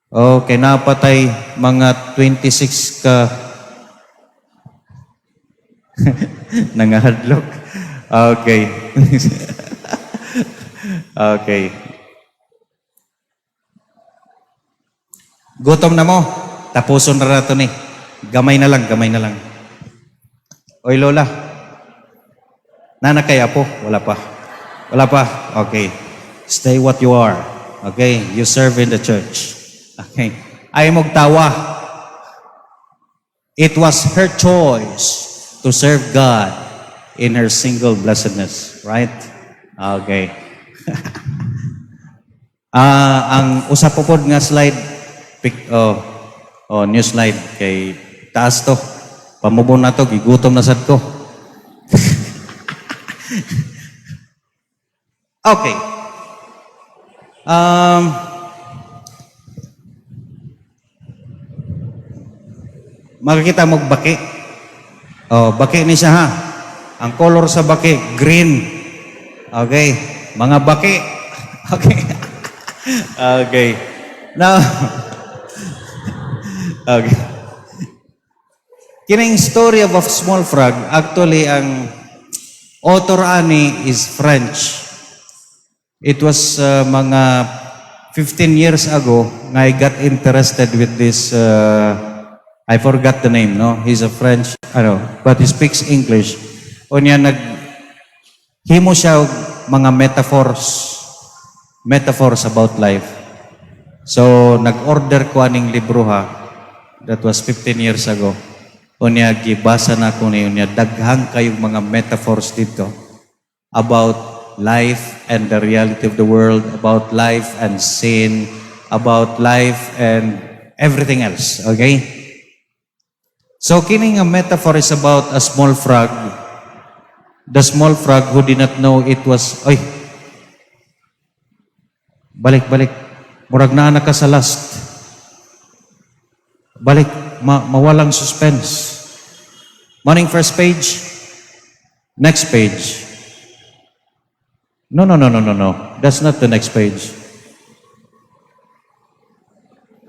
Okay, napatay mga 26 ka nangahadlok. Okay. Okay. Gutom na mo. Tapuson na rato ni. Gamay na lang, gamay na lang. Oy Lola. Nana kay apo? Wala pa. Wala pa. Okay. Stay what you are. Okay? You serve in the church. Okay. Ay mog tawa. It was her choice to serve God in her single blessedness. Right? Okay. Ah, ang usa pa pod nga slide pic, oh, new slide kay taas to. Pamubon na to, gigutom na sad ko. Okay. Makakita mo baki. Oh, baki ni siya ha. Ang color sa baki, green. Okay. Mga baki. Okay. Okay. Now, okay. Kining story of a small frog, actually ang author ani is French. It was mga 15 years ago nga I got interested with this, I forgot the name, no? He's a French, ano, but he speaks English. Unya nag himo siya og mga metaphors about life. So, nag-order ko aning libro ha. That was 15 years ago. Unya, gibasa na ko ni unya, daghang kayong mga metaphors dito about life and the reality of the world, about life and sin, about life and everything else. Okay? So, kini nga metaphor is about a small frog. The small frog who did not know it was, ay, balik, balik. Murag naa na ka sa last. Balik, mawalang suspense. Morning first page. Next page. No. That's not the next page.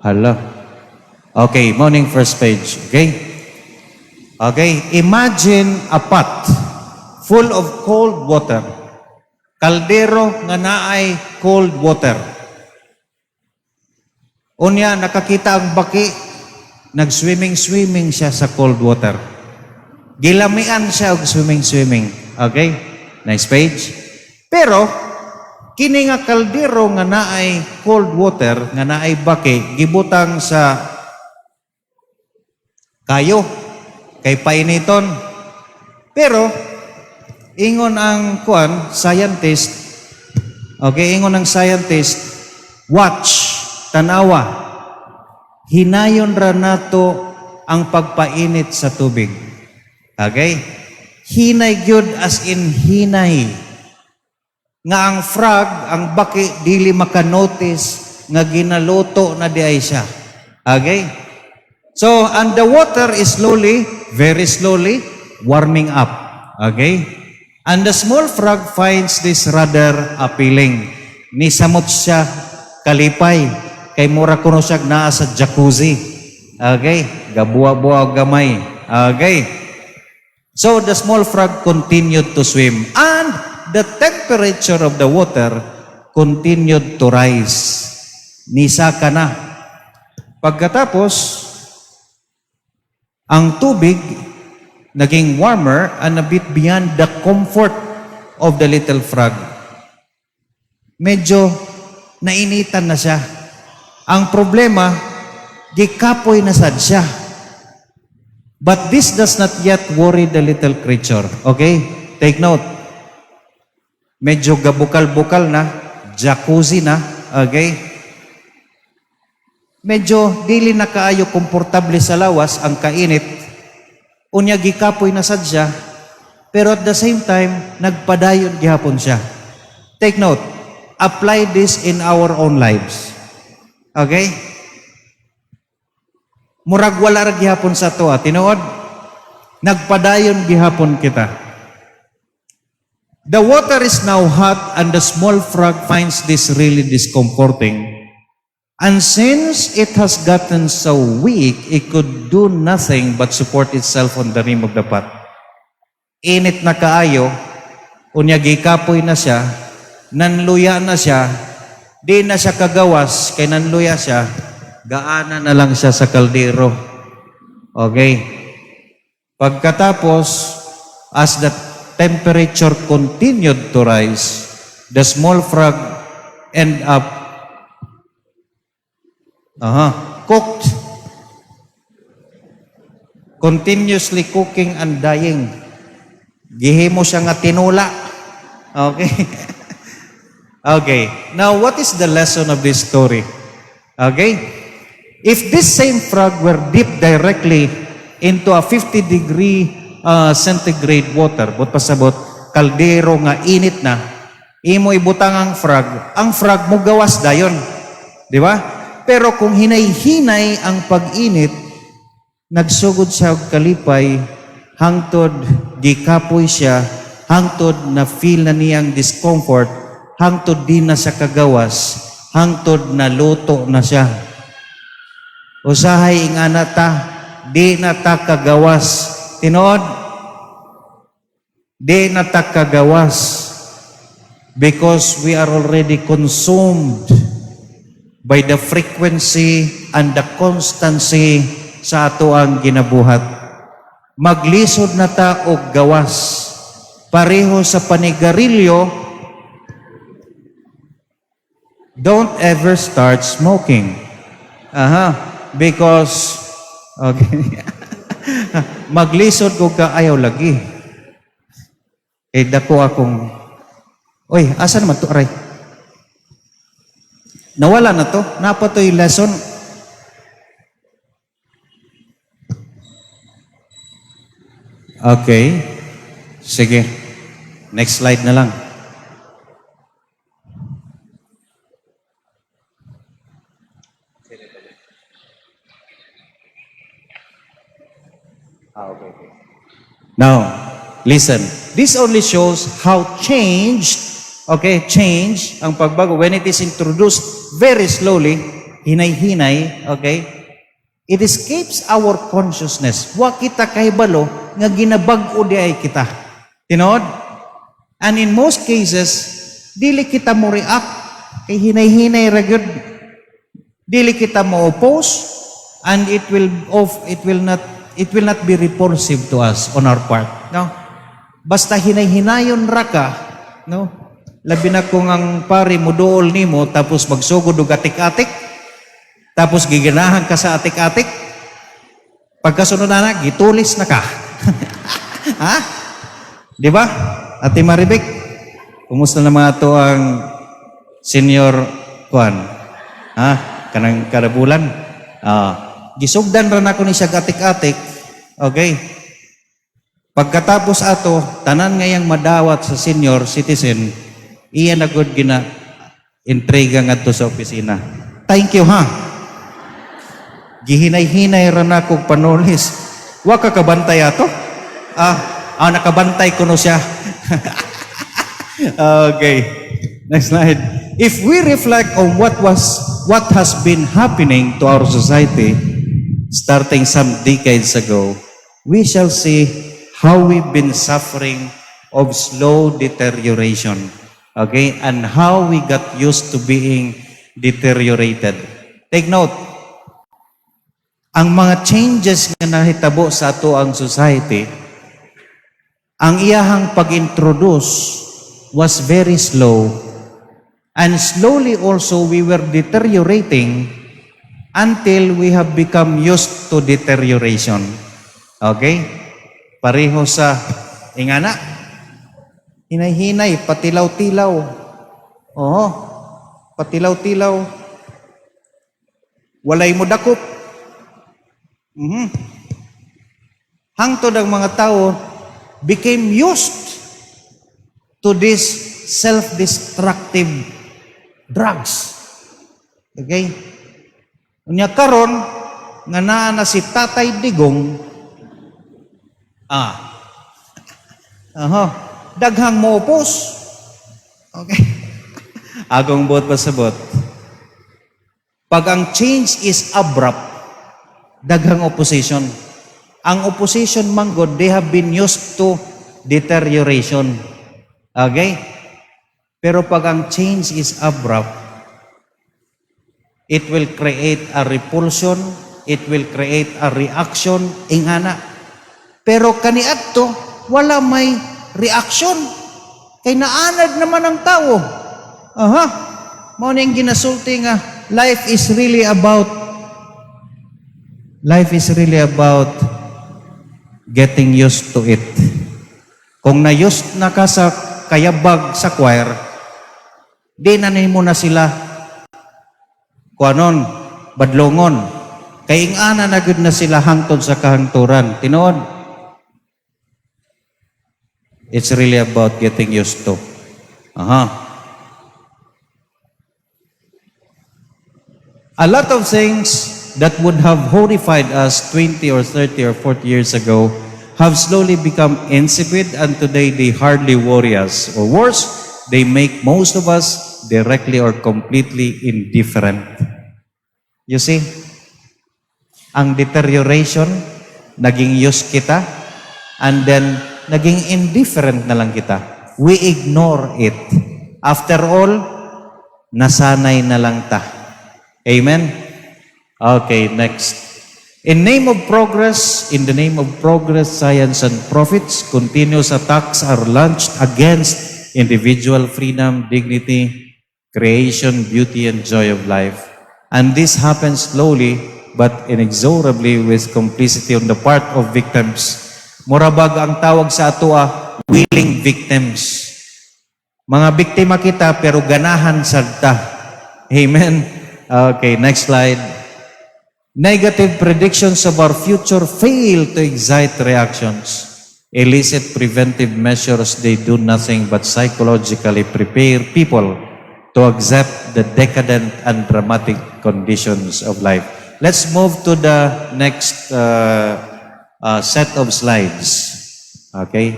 Hala. Okay, morning first page. Okay? Okay, imagine a pot full of cold water. Kaldero nga naay cold water. Unya, nakakita ang baki, nag-swimming-swimming siya sa cold water. Gilamian siya og swimming-swimming. Okay? Next page. Pero, kini nga kaldero nga naay cold water, nga naay baki, gibutang sa kayo, kay painiton. Pero, ingon ang kuan, scientist, okay, ingon ang scientist, watch, tanawa, hinayon ra nato ang pagpainit sa tubig. Okay? Hinay gyud, as in hinay. Nga ang frog, ang baki, dili maka-notice nga ginaluto na diay siya. Okay? So, and the water is slowly, very slowly, warming up. Okay? And the small frog finds this rather appealing. Nisamot siya kalipay. Kay mura kuno siya naa sa jacuzzi. Okay? Gabuwa-buwa og gamay. Okay? So the small frog continued to swim and the temperature of the water continued to rise. Nisaka na. Pagkatapos, ang tubig naging warmer and a bit beyond the comfort of the little frog. Medyo nainitan na siya. Ang problema, gikapoy na sad siya. But this does not yet worry the little creature. Okay? Take note. Medyo gabukal-bukal na, jacuzzi na, okay? Medyo dili na kaayo komportable sa lawas ang kainit. Unya gikapoy na sad siya, pero at the same time, nagpadayon gihapon siya. Take note. Apply this in our own lives. Okay? Murag wala ra gihapon sa ato, tinuod. Nagpadayon gihapon kita. The water is now hot and the small frog finds this really discomforting. And since it has gotten so weak, it could do nothing but support itself on the rim of the pot. Init na kaayo, unya gikapoy na siya, nanluya na siya, di na siya kagawas, kay nanluya siya, gaana na lang siya sa kaldero. Okay. Pagkatapos, as the temperature continued to rise, the small frog end up cooked. Continuously cooking and dying. Gihimo siya nga tinula. Okay. Okay. Now, what is the lesson of this story? Okay? If this same frog were dipped directly into a 50 degree centigrade water, buot pasabot, kaldero nga init na, imo ibutang ang frog mo gawas dayon. Di ba? Pero kung hinay-hinay ang pag-init, nagsugod siya og kalipay, hangtod gikapoy siya, hangtod na feel na niyang discomfort, hangtod di na siya kagawas, hangtod na luto na siya. Usahay ingana ta, di na ta kagawas. Tinuod, di na ta kagawas because we are already consumed by the frequency and the constancy sa ato ang ginabuhat. Maglisod na ta og gawas. Pareho sa panigarilyo, don't ever start smoking. Aha, because, okay, maglisod ko ka ayaw lagi. Eh, dako akong, oy, asa naman to, aray? Nawala na to. Naa pa to'y lesson. Okay. Sige. Next slide na lang. Ah, okay. Now, listen. This only shows how changed, okay, change, ang pagbago, when it is introduced very slowly, hinay-hinay, okay, it escapes our consciousness. Wa kita kahibalo nga ginabag-o diay kita. Tinuod? And in most cases, dili kita mo react kay hinay-hinay ra gyud. Dili kita mo oppose and it will not be repulsive to us on our part, no? Basta hinay-hinayon ra ka, no? Labi na kung ang pari mo duol nimo tapos magsugod og atik-atik, tapos giganahan ka sa atik-atik, pagkasunod na, gitulis na ka. Ha? Di ba? Ate Maribek, kumusta na mga to ang senior kuan? Ha? Kanang kada bulan? Ah, gisugdan ra nako ni siya atik-atik. Okay. Pagkatapos ato, tanan ngayang madawat sa senior citizen, iya na gud gina entrega ngadto sa opisina. Thank you, ha. Gihinay-hinay ra na kog panulis. Wa ka kabantay ato? Ah, nakabantay kuno siya. Okay. Next slide. If we reflect on what has been happening to our society starting some decades ago, we shall see how we've been suffering of slow deterioration. Okay? And how we got used to being deteriorated. Take note, ang mga changes nga nahitabo sa ato ang society, ang iyahang pag-introduce was very slow. And slowly also we were deteriorating until we have become used to deterioration. Okay? Pareho sa ingana. Hinay-hinay, patilaw-tilaw. Oo. Patilaw-tilaw. Walay mo dakop. Hangtod ang mga tao became used to this self-destructive drugs. Okay? Unya karon nga naa na si Tatay Digong, aha, daghang moopos. Okay. Akong buot pasabot. Pag ang change is abrupt, daghang opposition. Ang opposition manggod, they have been used to deterioration. Okay? Pero pag ang change is abrupt, it will create a repulsion, it will create a reaction, ingana. Pero kaniadto, wala may reaction. Kay naanad naman ang tao. Aha. Mao ning ginasulti nga life is really about getting used to it. Kung na-used na ka sa kayabag sa choir, di na nimo na sila kuanon, badlongon. Kay ingana na gud na sila hangtod sa kahangturan. Tinuod. It's really about getting used to. Aha. A lot of things that would have horrified us 20 or 30 or 40 years ago have slowly become insipid, and today they hardly worry us. Or worse, they make most of us directly or completely indifferent. You see, ang deterioration, naging used kita, and then naging indifferent na lang kita. We ignore it. After all, nasanay na lang ta. Amen? Okay, next. In the name of progress, science, and profits, continuous attacks are launched against individual freedom, dignity, creation, beauty, and joy of life. And this happens slowly but inexorably with complicity on the part of victims. Murabag ang tawag sa atoa, willing victims. Mga biktima kita pero ganahan sad ta. Amen. Okay, next slide. Negative predictions of our future fail to excite reactions. Elicit preventive measures, they do nothing but psychologically prepare people to accept the decadent and dramatic conditions of life. Let's move to the next set of slides. Okay?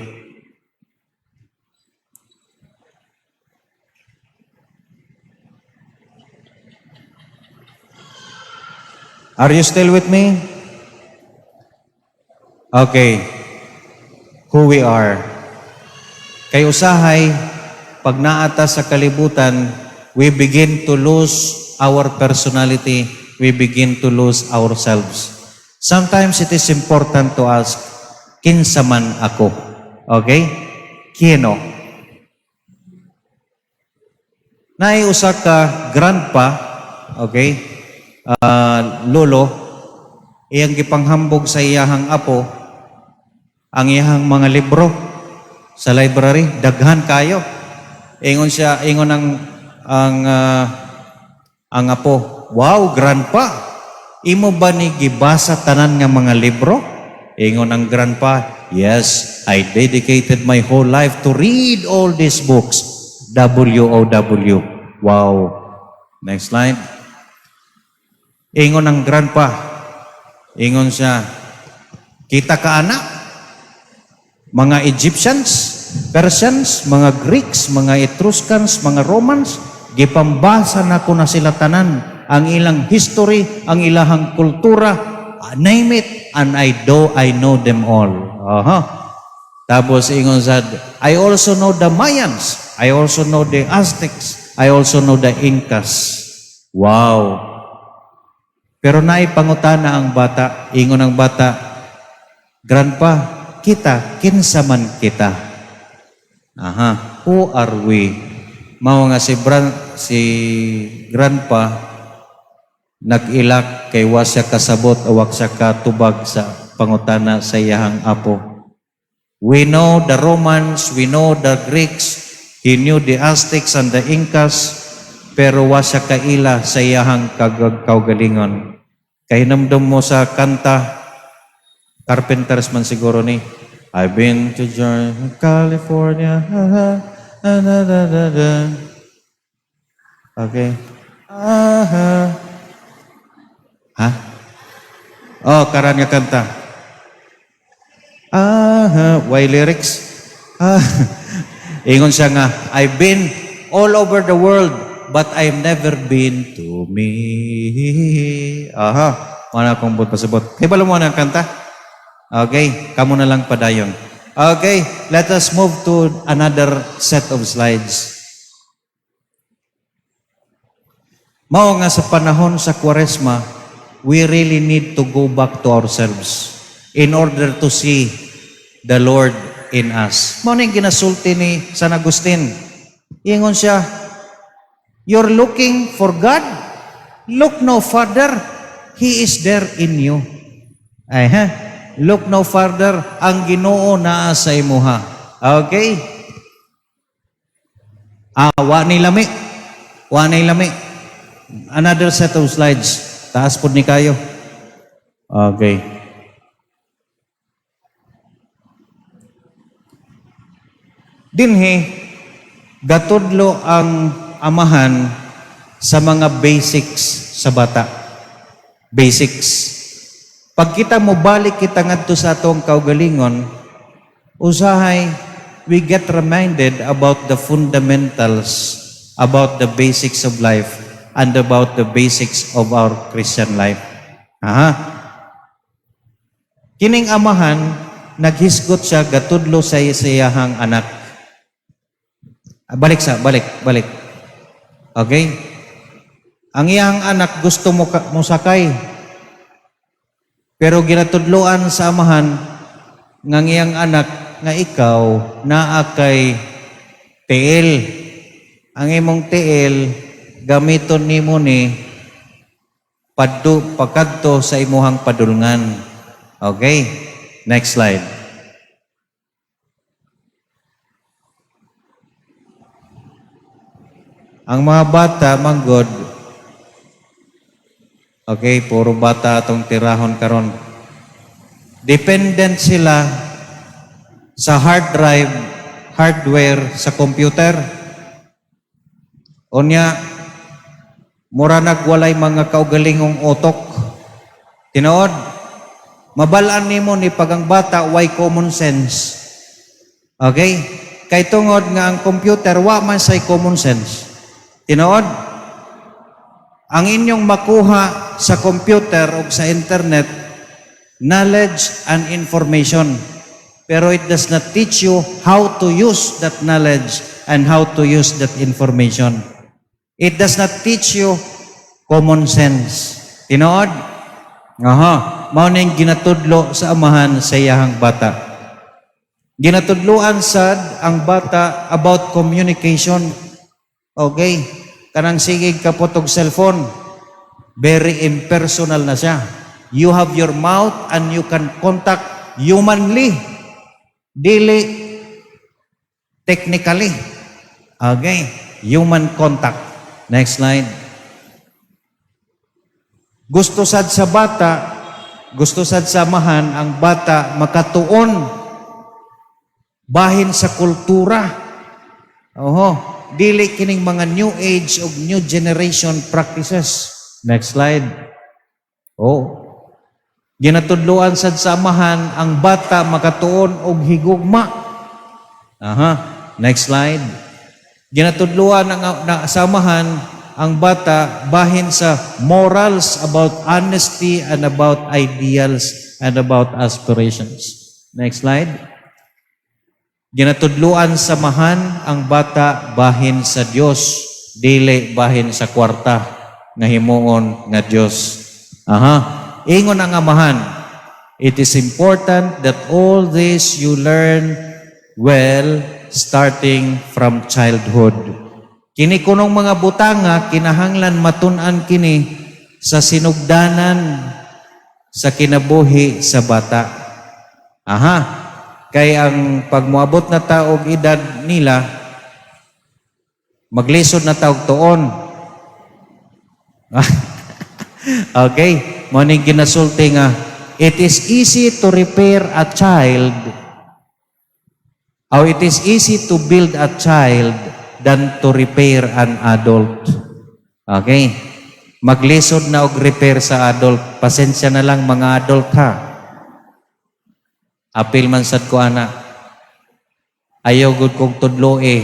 Are you still with me? Okay. Who we are. Kay usahay, pag naa ta sa kalibutan, we begin to lose our personality, we begin to lose ourselves. Sometimes it is important to ask, "Kinsa man ako?" Okay? Kino? Naay usa ka grandpa, okay? Ah, lolo, iyang gipanghambog sa iyahang apo ang iyahang mga libro sa library, daghan kayo. Ingon siya, ingon ang apo, "Wow, grandpa, imo ba ni gibasa tanan nga mga libro?" Ingon ang grandpa, Yes, I dedicated my whole life to read all these books. WOW. Wow. Next slide. Ingon ang grandpa. Ingon siya, "Kita ka, anak, mga Egyptians, Persians, mga Greeks, mga Etruscans, mga Romans, gipambasa nako na sila tanan, ang ilang history, ang ilahang kultura, name it, and I know them all." Aha. Tapos ingon sad, "I also know the Mayans, I also know the Aztecs, I also know the Incas." Wow. Pero naay pangutana ang bata, ingon ang bata, "Grandpa, kita, kinsa man kita?" Aha, who are we? Mao nga si grandpa nag-ilak kay wa siya kasabot o wa siya katubag sa pangutana sa iyahang apo. We know the Romans, we know the Greeks, he knew the Aztecs and the Incas, pero wa siya kaila sa iyahang kaugalingon. Kahinumdum mo sa kanta, Carpenters man siguro ni, "I've been to California, ha, ha, na, na, na, na, na." Okay. Aha. Ha? Oh, karan nga kanta. Aha, why lyrics? Ah. Ingon siya nga, "I've been all over the world, but I've never been to me." Aha, wala akong buot pasabot. Kay balo mo na ang kanta? Okay, kamo na lang padayon. Okay, let us move to another set of slides. Mao nga sa panahon sa Kwaresma, we really need to go back to ourselves in order to see the Lord in us. Mao ning ginasulti ni San Agustin. Ingon siya, "You're looking for God? Look no further. He is there in you." Ay, ha? Look no further. Ang Ginoo naa sa imuha. Okay? Ah, wa ni lami. Wa ni lami. Another set of slides. Taas pod ni kayo. Okay. Dinhi, gatudlo ang amahan sa mga basics sa bata. Basics. Pag kita mobalik kita ngadto sa atong kaugalingon, usahay we get reminded about the fundamentals, about the basics of life, and about the basics of our Christian life. Aha. Kining amahan, naghisgot siya, gatudlo sa iyahang anak. Ah, balik sa, balik, balik. Okay? Ang iyang anak gusto mo mosakay. Pero ginatudloan sa amahan nga ang iyang anak nga ikaw naa kay tiil. Ang imong tiil gamiton nimo ni paddu pagkadto sa imuhang padulngan. Okay? Next slide. Ang mga bata manggod. Okay, puro bata atong tirahon karon. Dependent sila sa hard drive, hardware sa computer. Unya, mura nagwalay mga kaugalingong utok. Tinuod, mabalaan nimo ni pag ang bata way common sense. Okay? Kay tungod nga ang computer wa man say common sense. Tinuod, ang inyong makuha sa computer o sa internet, knowledge and information. Pero it does not teach you how to use that knowledge and how to use that information. It does not teach you common sense. Tinuod? Aha. Mao ning ginatudlo sa amahan sa iyahang bata. Ginatudloan sad ang bata about communication. Okay? Kanang sige kapot og cellphone, very impersonal na siya. You have your mouth and you can contact humanly. Dili technically. Okay? Human contact. Next slide. Gusto sad sa bata, gusto sad sa amahan, ang bata makatuon Bahin sa kultura. Oho, dili kining mga new age o new generation practices. Next slide. Oh. Ginatudloan sad sa amahan ang bata makatuon og higugma. Aha. Next slide. Ginatudloan ang na, sa amahan ang bata bahin sa morals about honesty and about ideals and about aspirations. Next slide. Ginatudloan sa amahan ang bata bahin sa Dios, dili bahin sa kwarta nga himuon nga Dios. Aha. Ingon ang amahan, "It is important that all this you learn well starting from childhood." Kini kunong mga butanga kinahanglan matun-an kini sa sinugdanan sa kinabuhi sa bata. Aha. Kay ang pagmuabot na ta og edad nila, maglisod na ta og tuon. Okay, mao ning ginasulti nga it is easy to repair a child or it is easy to build a child than to repair an adult. Okay? Maglisod na og repair sa adult. Pasensya na lang, mga adult, ha. Apil man sad ko ana. Ayaw gud kong tudloe.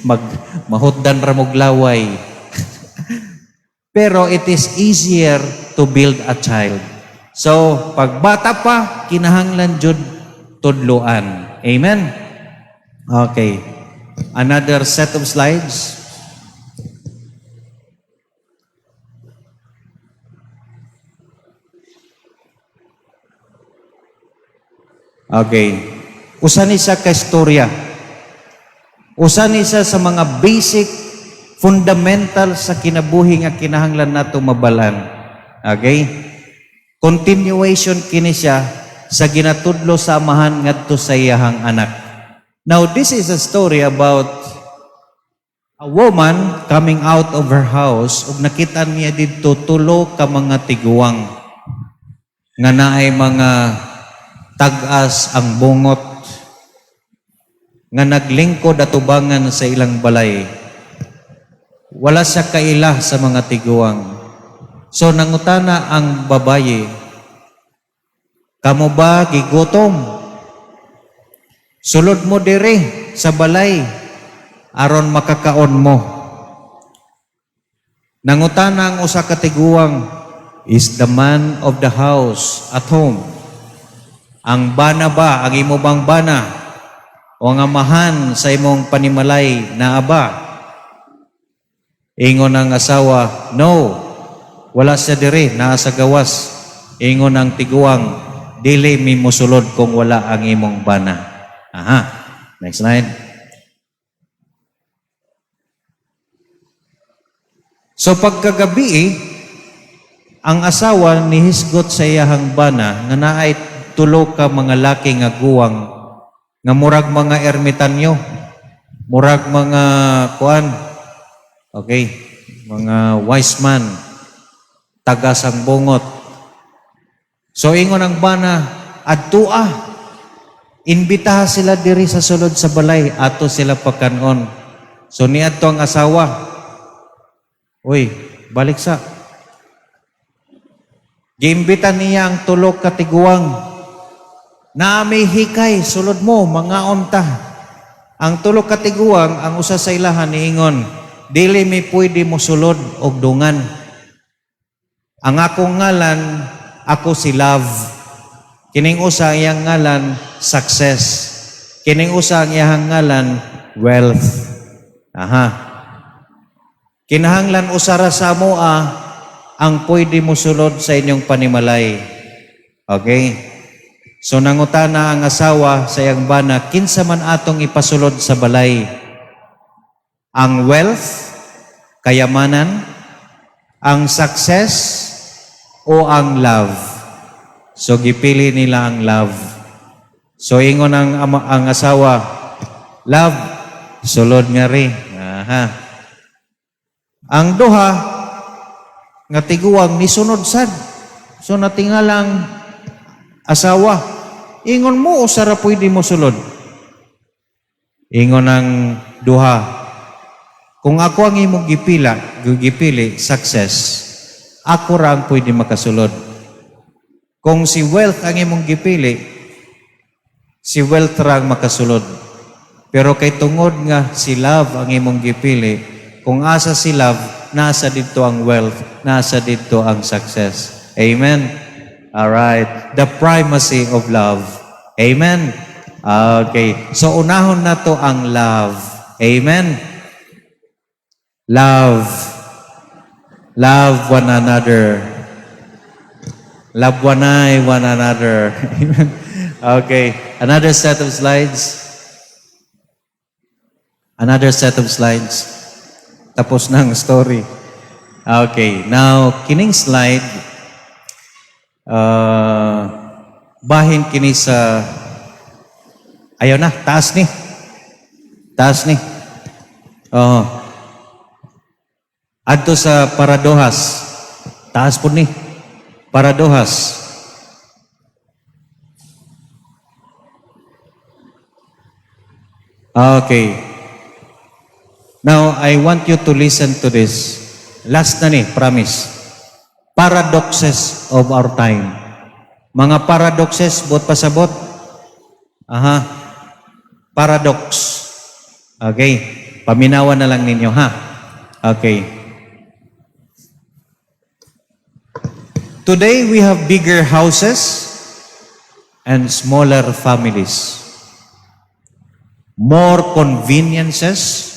Mag mahutdan ra mog laway. Pero it is easier to build a child. So, pag bata pa, kinahanglan jud tudloan. Amen? Okay. Another set of slides. Okay. Usa ni siya ka istorya. Usa ni siya sa mga basic fundamental sa kinabuhi nga kinahanglan nato mabalan. Okay? Continuation kini siya sa ginatudlo sa amahan ngadto sa iyahang anak. Now, this is a story about a woman coming out of her house ug nakita niya didto tulo ka mga tiguang nga naay mga tag-as ang bungot nga naglingkod atubangan sa ilang balay. Wala siya kaila sa mga tiguang. So nangutana ang babaye, "Kamo ba gigutom? Sulod mo dire sa balay aron makakaon mo." Nangutana ang usa ka tiguang, "Is the man of the house at home?" Ang bana ba, ang imo bang bana o ang amahan sa imong panimalay naa ba? Ingon ang asawa, "No, wala siya diri, naa sa gawas." Ingon ang tiguang, "Dili mi mosulod kung wala ang imong bana." Aha. Next slide. So pagkagabi, ang asawa nihisgot sa iyahang bana nga naay tulo ka mga laki nga guwang nga murag mga ermitanyo, murag mga kuan, okay, mga wise man, tagas ang bungot. So ingon ang bana, "Adtua, imbitaha sila diri sa sulod sa balay, ato sila pakanon." So niadto ang asawa. Uy, balik sa. Giimbita niya ang tulo ka tiguang. "Naa may hikay, sulod mo, mangaon ta." Ang tulo ka tiguang, ang usa sa ilahan niingon, "Dili mi pwede mo sulod og dungan. Ang akong ngalan, ako si Love. Kining usa, iyang ngalan, Success. Kining usa, ang iyang ngalan, Wealth. Aha. Kinahanglan usa ra sa amoa ang pwede mo sulod sa inyong panimalay." Okay? So nangutana ang asawa sa iyang bana, "Kinsa man atong ipasulod sa balay? Ang wealth, kayamanan, ang success, o ang love?" So gipili nila ang love. So ingon ang asawa, "Love, sulod ngari." Aha. Ang duha nga tiguang nisunod sad. So natingalang asawa. Ingon mo usa ra pwede mo sulod. Ingon ang duha, "Kung ako ang imong gipili, success, ako ra ang pwede makasulod. Kung si wealth ang imong gipili, si wealth ra ang makasulod. Pero kay tungod nga si love ang imong gipili, kung asa si love, nasa didto ang wealth, nasa didto ang success." Amen? All right. The primacy of love. Amen? Okay. So unahon nato ang love. Amen? Love. Love one another. Love one another. Amen. Okay. Another set of slides. Another set of slides. Tapos na ang story. Okay. Now, kining slide, bahin kini sa, ayaw na, taas ni. Taas ni. Oo. Adto sa Paradohas. Taas po ni. Paradohas. Okay. Now, I want you to listen to this. Last na ni, promise. Paradoxes of our time. Mga paradoxes, buot pasabot. Aha. Paradox. Okay. Paminawan na lang ninyo, ha? Okay. Today, we have bigger houses and smaller families. More conveniences,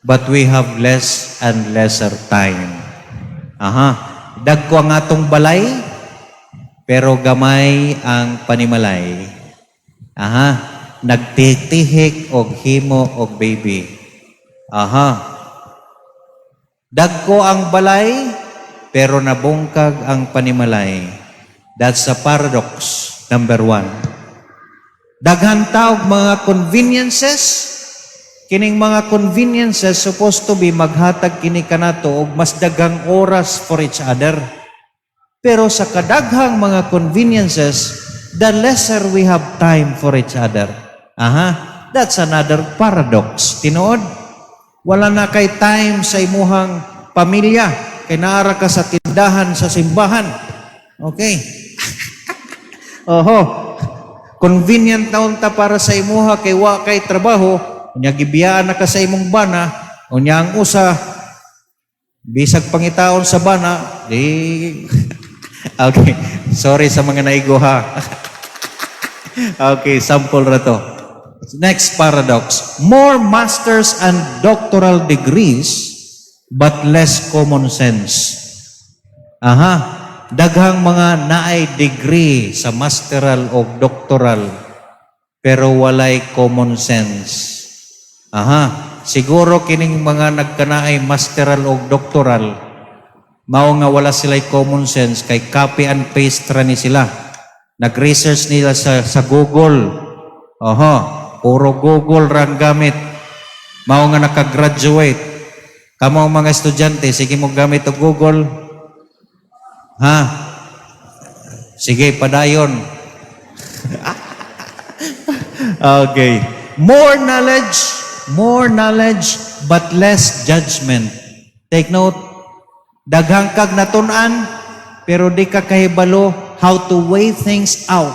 but we have less and lesser time. Aha. Dagko ang atong balay, pero gamay ang panimalay. Aha. Nagtitihik og himo og baby. Aha. Dagko ang balay, pero nabungkag ang panimalay. That's a paradox number one. Daghan ta og mga conveniences, kining mga conveniences supposed to be maghatag kini kanato og mas daghang oras for each other. Pero sa kadaghang mga conveniences, the lesser we have time for each other. Aha, that's another paradox. Tinuod, wala na kay time sa imuhang pamilya kay naara ka sa tindahan, sa simbahan. Okay. Oho. Convenient na unta para sa imuha kay wa kay trabaho, unya gibiyaan na ka sa imong bana, unya ang usa bisag pangitaon sa bana, di. Okay, sorry sa mga naigo ha. Okay, sample ra to. Next paradox. More masters and doctoral degrees but less common sense. Aha, daghang mga naay degree sa masteral o doctoral pero walay common sense. Aha, siguro kining mga nagkanaay masteral o doctoral mao nga wala sila'y common sense kay copy and paste ra ni sila. Nag-research nila sa Google. Oho, puro Google ra ang gamit. Mao nga nakagraduate. Kamo ang mga estudyante, sige mo gamit og Google. Ha? Sige, padayon. Okay. More knowledge, but less judgment. Take note, daghang kag natun-an, pero di ka kahibalo how to weigh things out,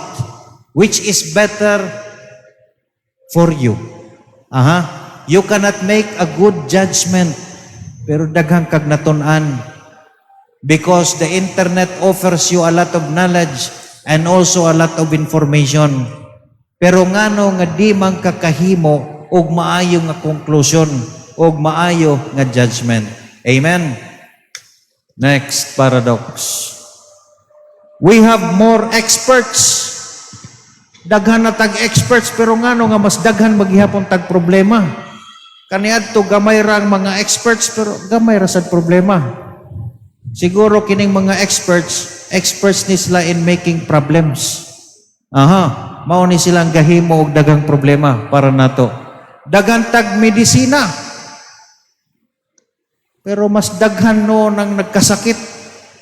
which is better for you. Aha. You cannot make a good judgment, pero daghang kag natun-an. Because the internet offers you a lot of knowledge and also a lot of information. Pero ngano nga di man kakahimo og maayo nga conclusion og maayo nga judgment? Amen. Next paradox. We have more experts. Daghan na tag experts, pero ngano nga mas daghan maghihapon tag problema? Kaniadto gamay ra ang mga experts, pero gamay ra sad problema. Siguro kining mga experts, experts ni sila in making problems. Aha, mao ni silang gahimo og daghang problema para nato. Daghan tag medisina. Pero mas daghan no nang nagkasakit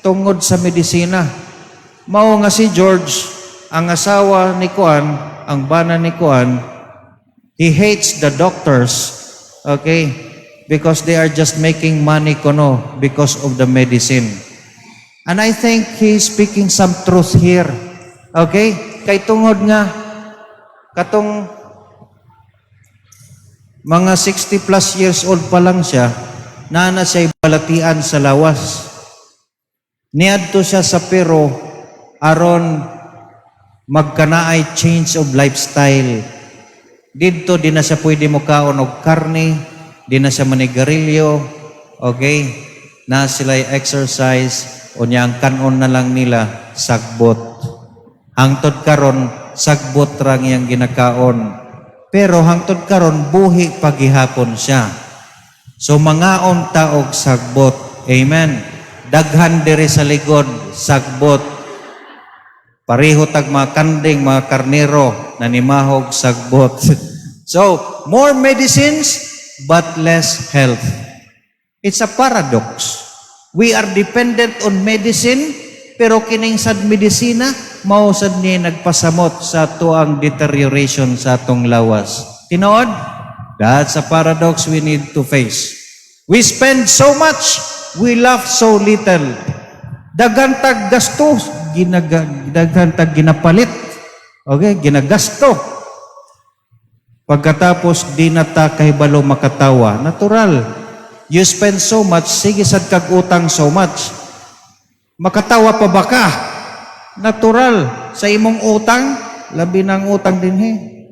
tungod sa medisina. Mao nga si George, ang asawa ni kuan, ang bana ni kuan, he hates the doctors, okay? Because they are just making money kono because of the medicine. And I think he's speaking some truth here. Okay? Kay tungod nga katong mga 60 plus years old pa lang siya, naa na siya balatian sa lawas. Niadto siya sa Peru aron magkanaay change of lifestyle. Didto di na siya pwede mokaon og karne, di na siya manigarilyo, okay? Na sila exercise, unya ang kanon na lang nila sagbot. Hangtod karon sagbot rang iyang ginakaon. Pero hangtod karon buhi pa gihapon siya. So mangaon ta og sagbot. Amen. Daghan diri sa ligod, sagbot. Pareho tag mga kanding, mga karnero na nimahog sagbot. So, more medicines but less health. It's a paradox. We are dependent on medicine, pero kining sad medisina, mao sad niya nagpasamot sa atuang deterioration sa atong lawas. Tinuod? That's a paradox we need to face. We spend so much, we laugh so little. Daghan tag gastos, daghan tag ginapalit. Okay, ginagasto. Pagkatapos di na ta kahibalo makatawa. Natural. You spend so much, sige sad kag utang so much. Makatawa pa ba ka? Natural. Sa imong utang, labi ng utang dinhi.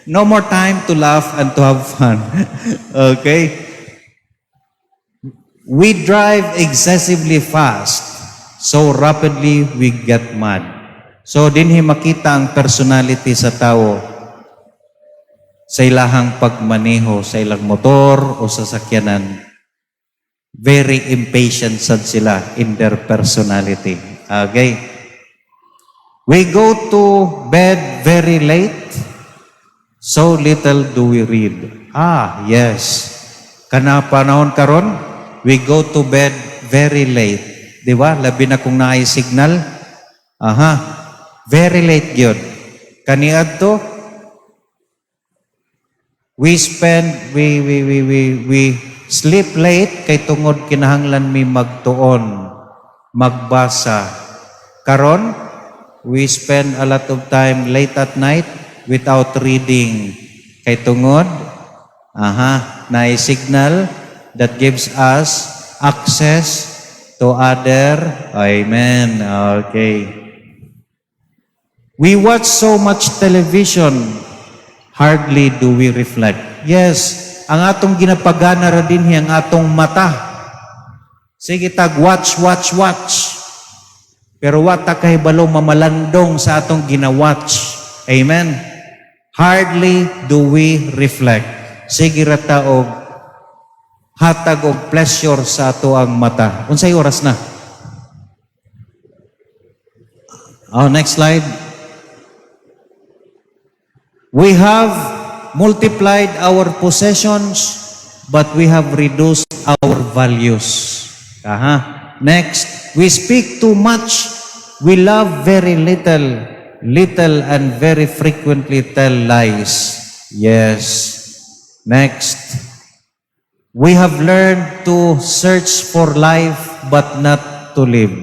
No more time to laugh and to have fun. Okay? We drive excessively fast, so rapidly we get mad. So dinhi makita ang personality sa tao sa ilahang pagmaneho sa ilang motor o sasakyanan. Very impatient sad sila in their personality. Okay? We go to bed very late, so little do we read. Ah, yes. Kana panahon karon, we go to bed very late. Di ba? Labi na kung naay signal. Aha. Very late gyud. Kaniadto, we spend we sleep late kay tungod kinahanglan mi magtuon, magbasa. Karon, we spend a lot of time late at night without reading kay tungod, aha, naay signal that gives us access to other. Amen. Okay. We watch so much television, hardly do we reflect. Yes, ang atong ginapagana ra dinhi ang atong mata. Sige tag watch, watch, watch. Pero wa ta kahibalo mamalandong sa atong gina-watch. Amen. Hardly do we reflect. Sige ra ta og hatag og pleasure sa atoang mata. Unsay oras na? Oh, next slide. We have multiplied our possessions, but we have reduced our values. Aha. Next, we speak too much, we love very little, little and very frequently tell lies. Yes. Next, we have learned to search for life but not to live.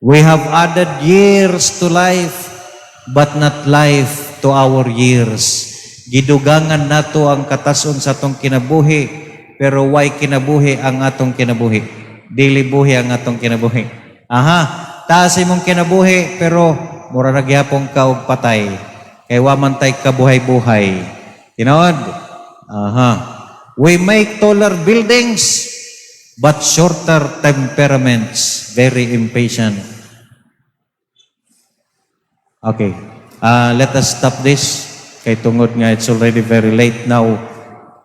We have added years to life but not life to our years. Gidugangan nato ang katason sa atong kinabuhi, pero way kinabuhi ang atong kinabuhi. Dili buhi ang atong kinabuhi. Aha, taas imong kinabuhi pero mura na gihapon ka og patay. Kay wa man tay kabuhay-buhay. Tinuod? Aha. We make taller buildings but shorter temperaments, very impatient. Okay. Let us stop this. Kay tungod nga it's already very late now.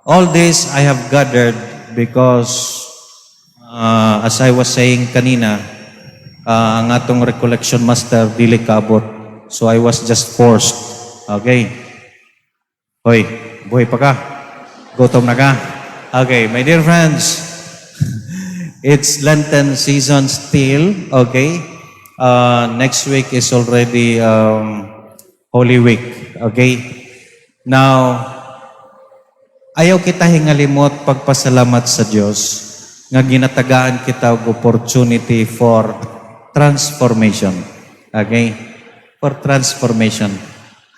All this I have gathered because as I was saying kanina, ang atong recollection master dili kaabot. So I was just forced. Okay. Hoy, buhay pa ka. Gutom na ka. Okay, my dear friends, it's Lenten season still, okay? Next week is already Holy Week. Okay? Now, ayaw kita hingalimot pagpasalamat sa Dios nga ginatagaan kita og opportunity for transformation. Okay? For transformation.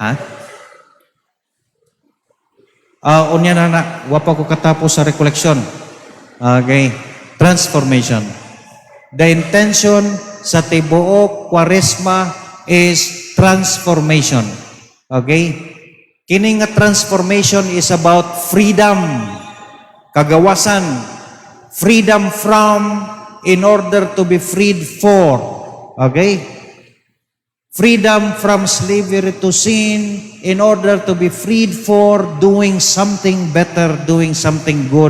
Ha? Ah, unya na na, wa pa ko katapos sa recollection. Okay. Transformation. The intention sa tibuok Kwaresma is transformation. Okay? Kini nga transformation is about freedom, kagawasan, freedom from in order to be freed for. Okay? Freedom from slavery to sin in order to be freed for doing something better, doing something good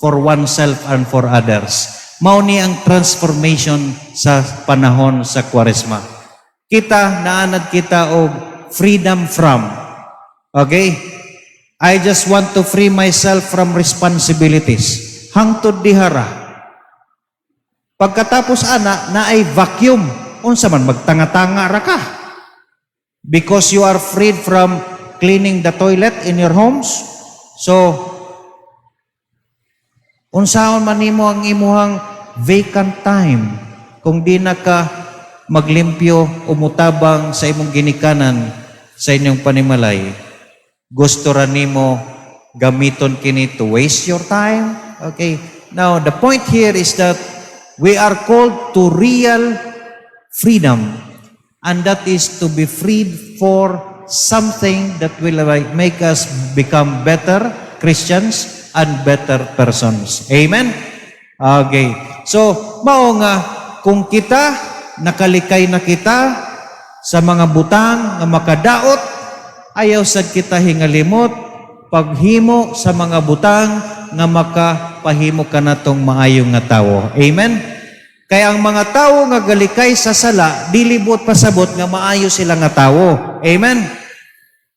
for oneself and for others. Mao ni ang transformation sa panahon sa Kwaresma. Kita, naanad kita og freedom from. Okay? I just want to free myself from responsibilities. Hangtod dihara. Pagkatapos ana, naay vacuum. Unsa man, magtanga-tanga ra ka. Because you are freed from cleaning the toilet in your homes. So, unsaon man nimo ang imuhang vacant time kung di na ka maglimpyo o mutabang sa imong ginikanan sa inyong panimalay? Gusto ra nimo gamiton kini to waste your time? Okay. Now, the point here is that we are called to real freedom, and that is to be freed for something that will, like, make us become better Christians and better persons. Amen? Okay. So, mao nga, kung kita, nakalikay na kita sa mga butang nga makadaot, ayaw sad kita hingalimot paghimo sa mga butang nga makapahimo kanatong maayo nga tawo. Amen? Kaya ang mga tawo nga galikay sa sala, dili buot pasabot nga maayo sila nga tawo. Amen?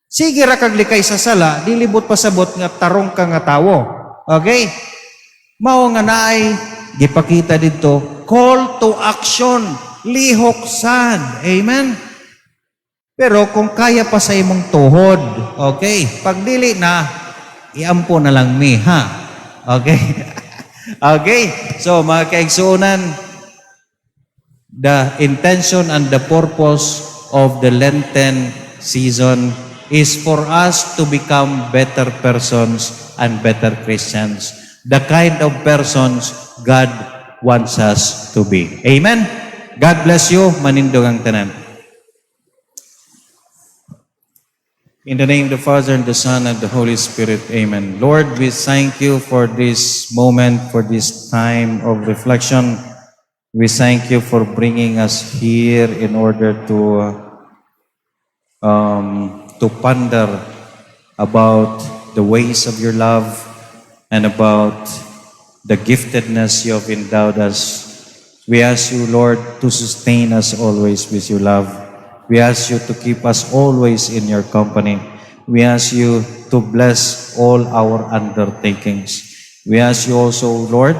Sige ra kag likay sa sala, dili buot pasabot nga tarong ka nga tawo. Okay? Mao nga naay gipakita didto, call to action, lihok sad. Amen? Pero kung kaya pa sa imong tuhod, okay? Pag dili na, iampo na lang mi, ha? Okay? Okay? So, mga kaigsuonan, the intention and the purpose of the Lenten season is for us to become better persons and better Christians. The kind of persons God wants us to be. Amen? God bless you. Manindog ang tanan. In the name of the Father, and the Son, and the Holy Spirit. Amen. Lord, we thank you for this moment, for this time of reflection. We thank you for bringing us here in order to ponder about the ways of your love and about the giftedness you have endowed us. We ask you, Lord, to sustain us always with your love. We ask you to keep us always in your company. We ask you to bless all our undertakings. We ask you also, Lord,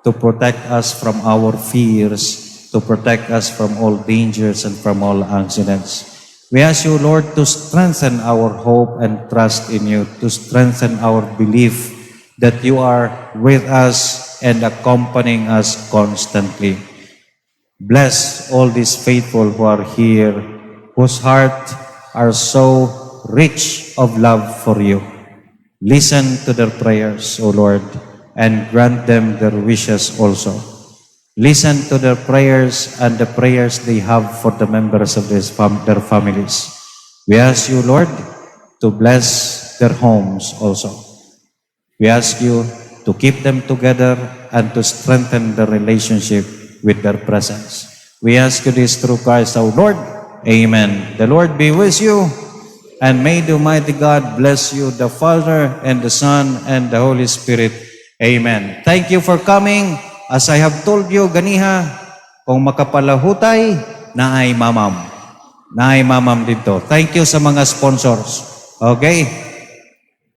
to protect us from our fears, to protect us from all dangers and from all accidents. We ask you, Lord, to strengthen our hope and trust in you, to strengthen our belief that you are with us and accompanying us constantly. Bless all these faithful who are here, whose heart are so rich of love for you. Listen to their prayers, O Lord, and grant them their wishes also. Listen to their prayers and the prayers they have for the members of their families. We ask you, Lord, to bless their homes also. We ask you to keep them together and to strengthen the relationship with their presence. We ask you this through Christ our Lord. Amen. The Lord be with you, and may the Almighty God bless you, the Father, and the Son, and the Holy Spirit. Amen. Thank you for coming. As I have told you, ganiha, kung makapalahutay, naay mamam. Naay mamam didto. Thank you sa mga sponsors. Okay?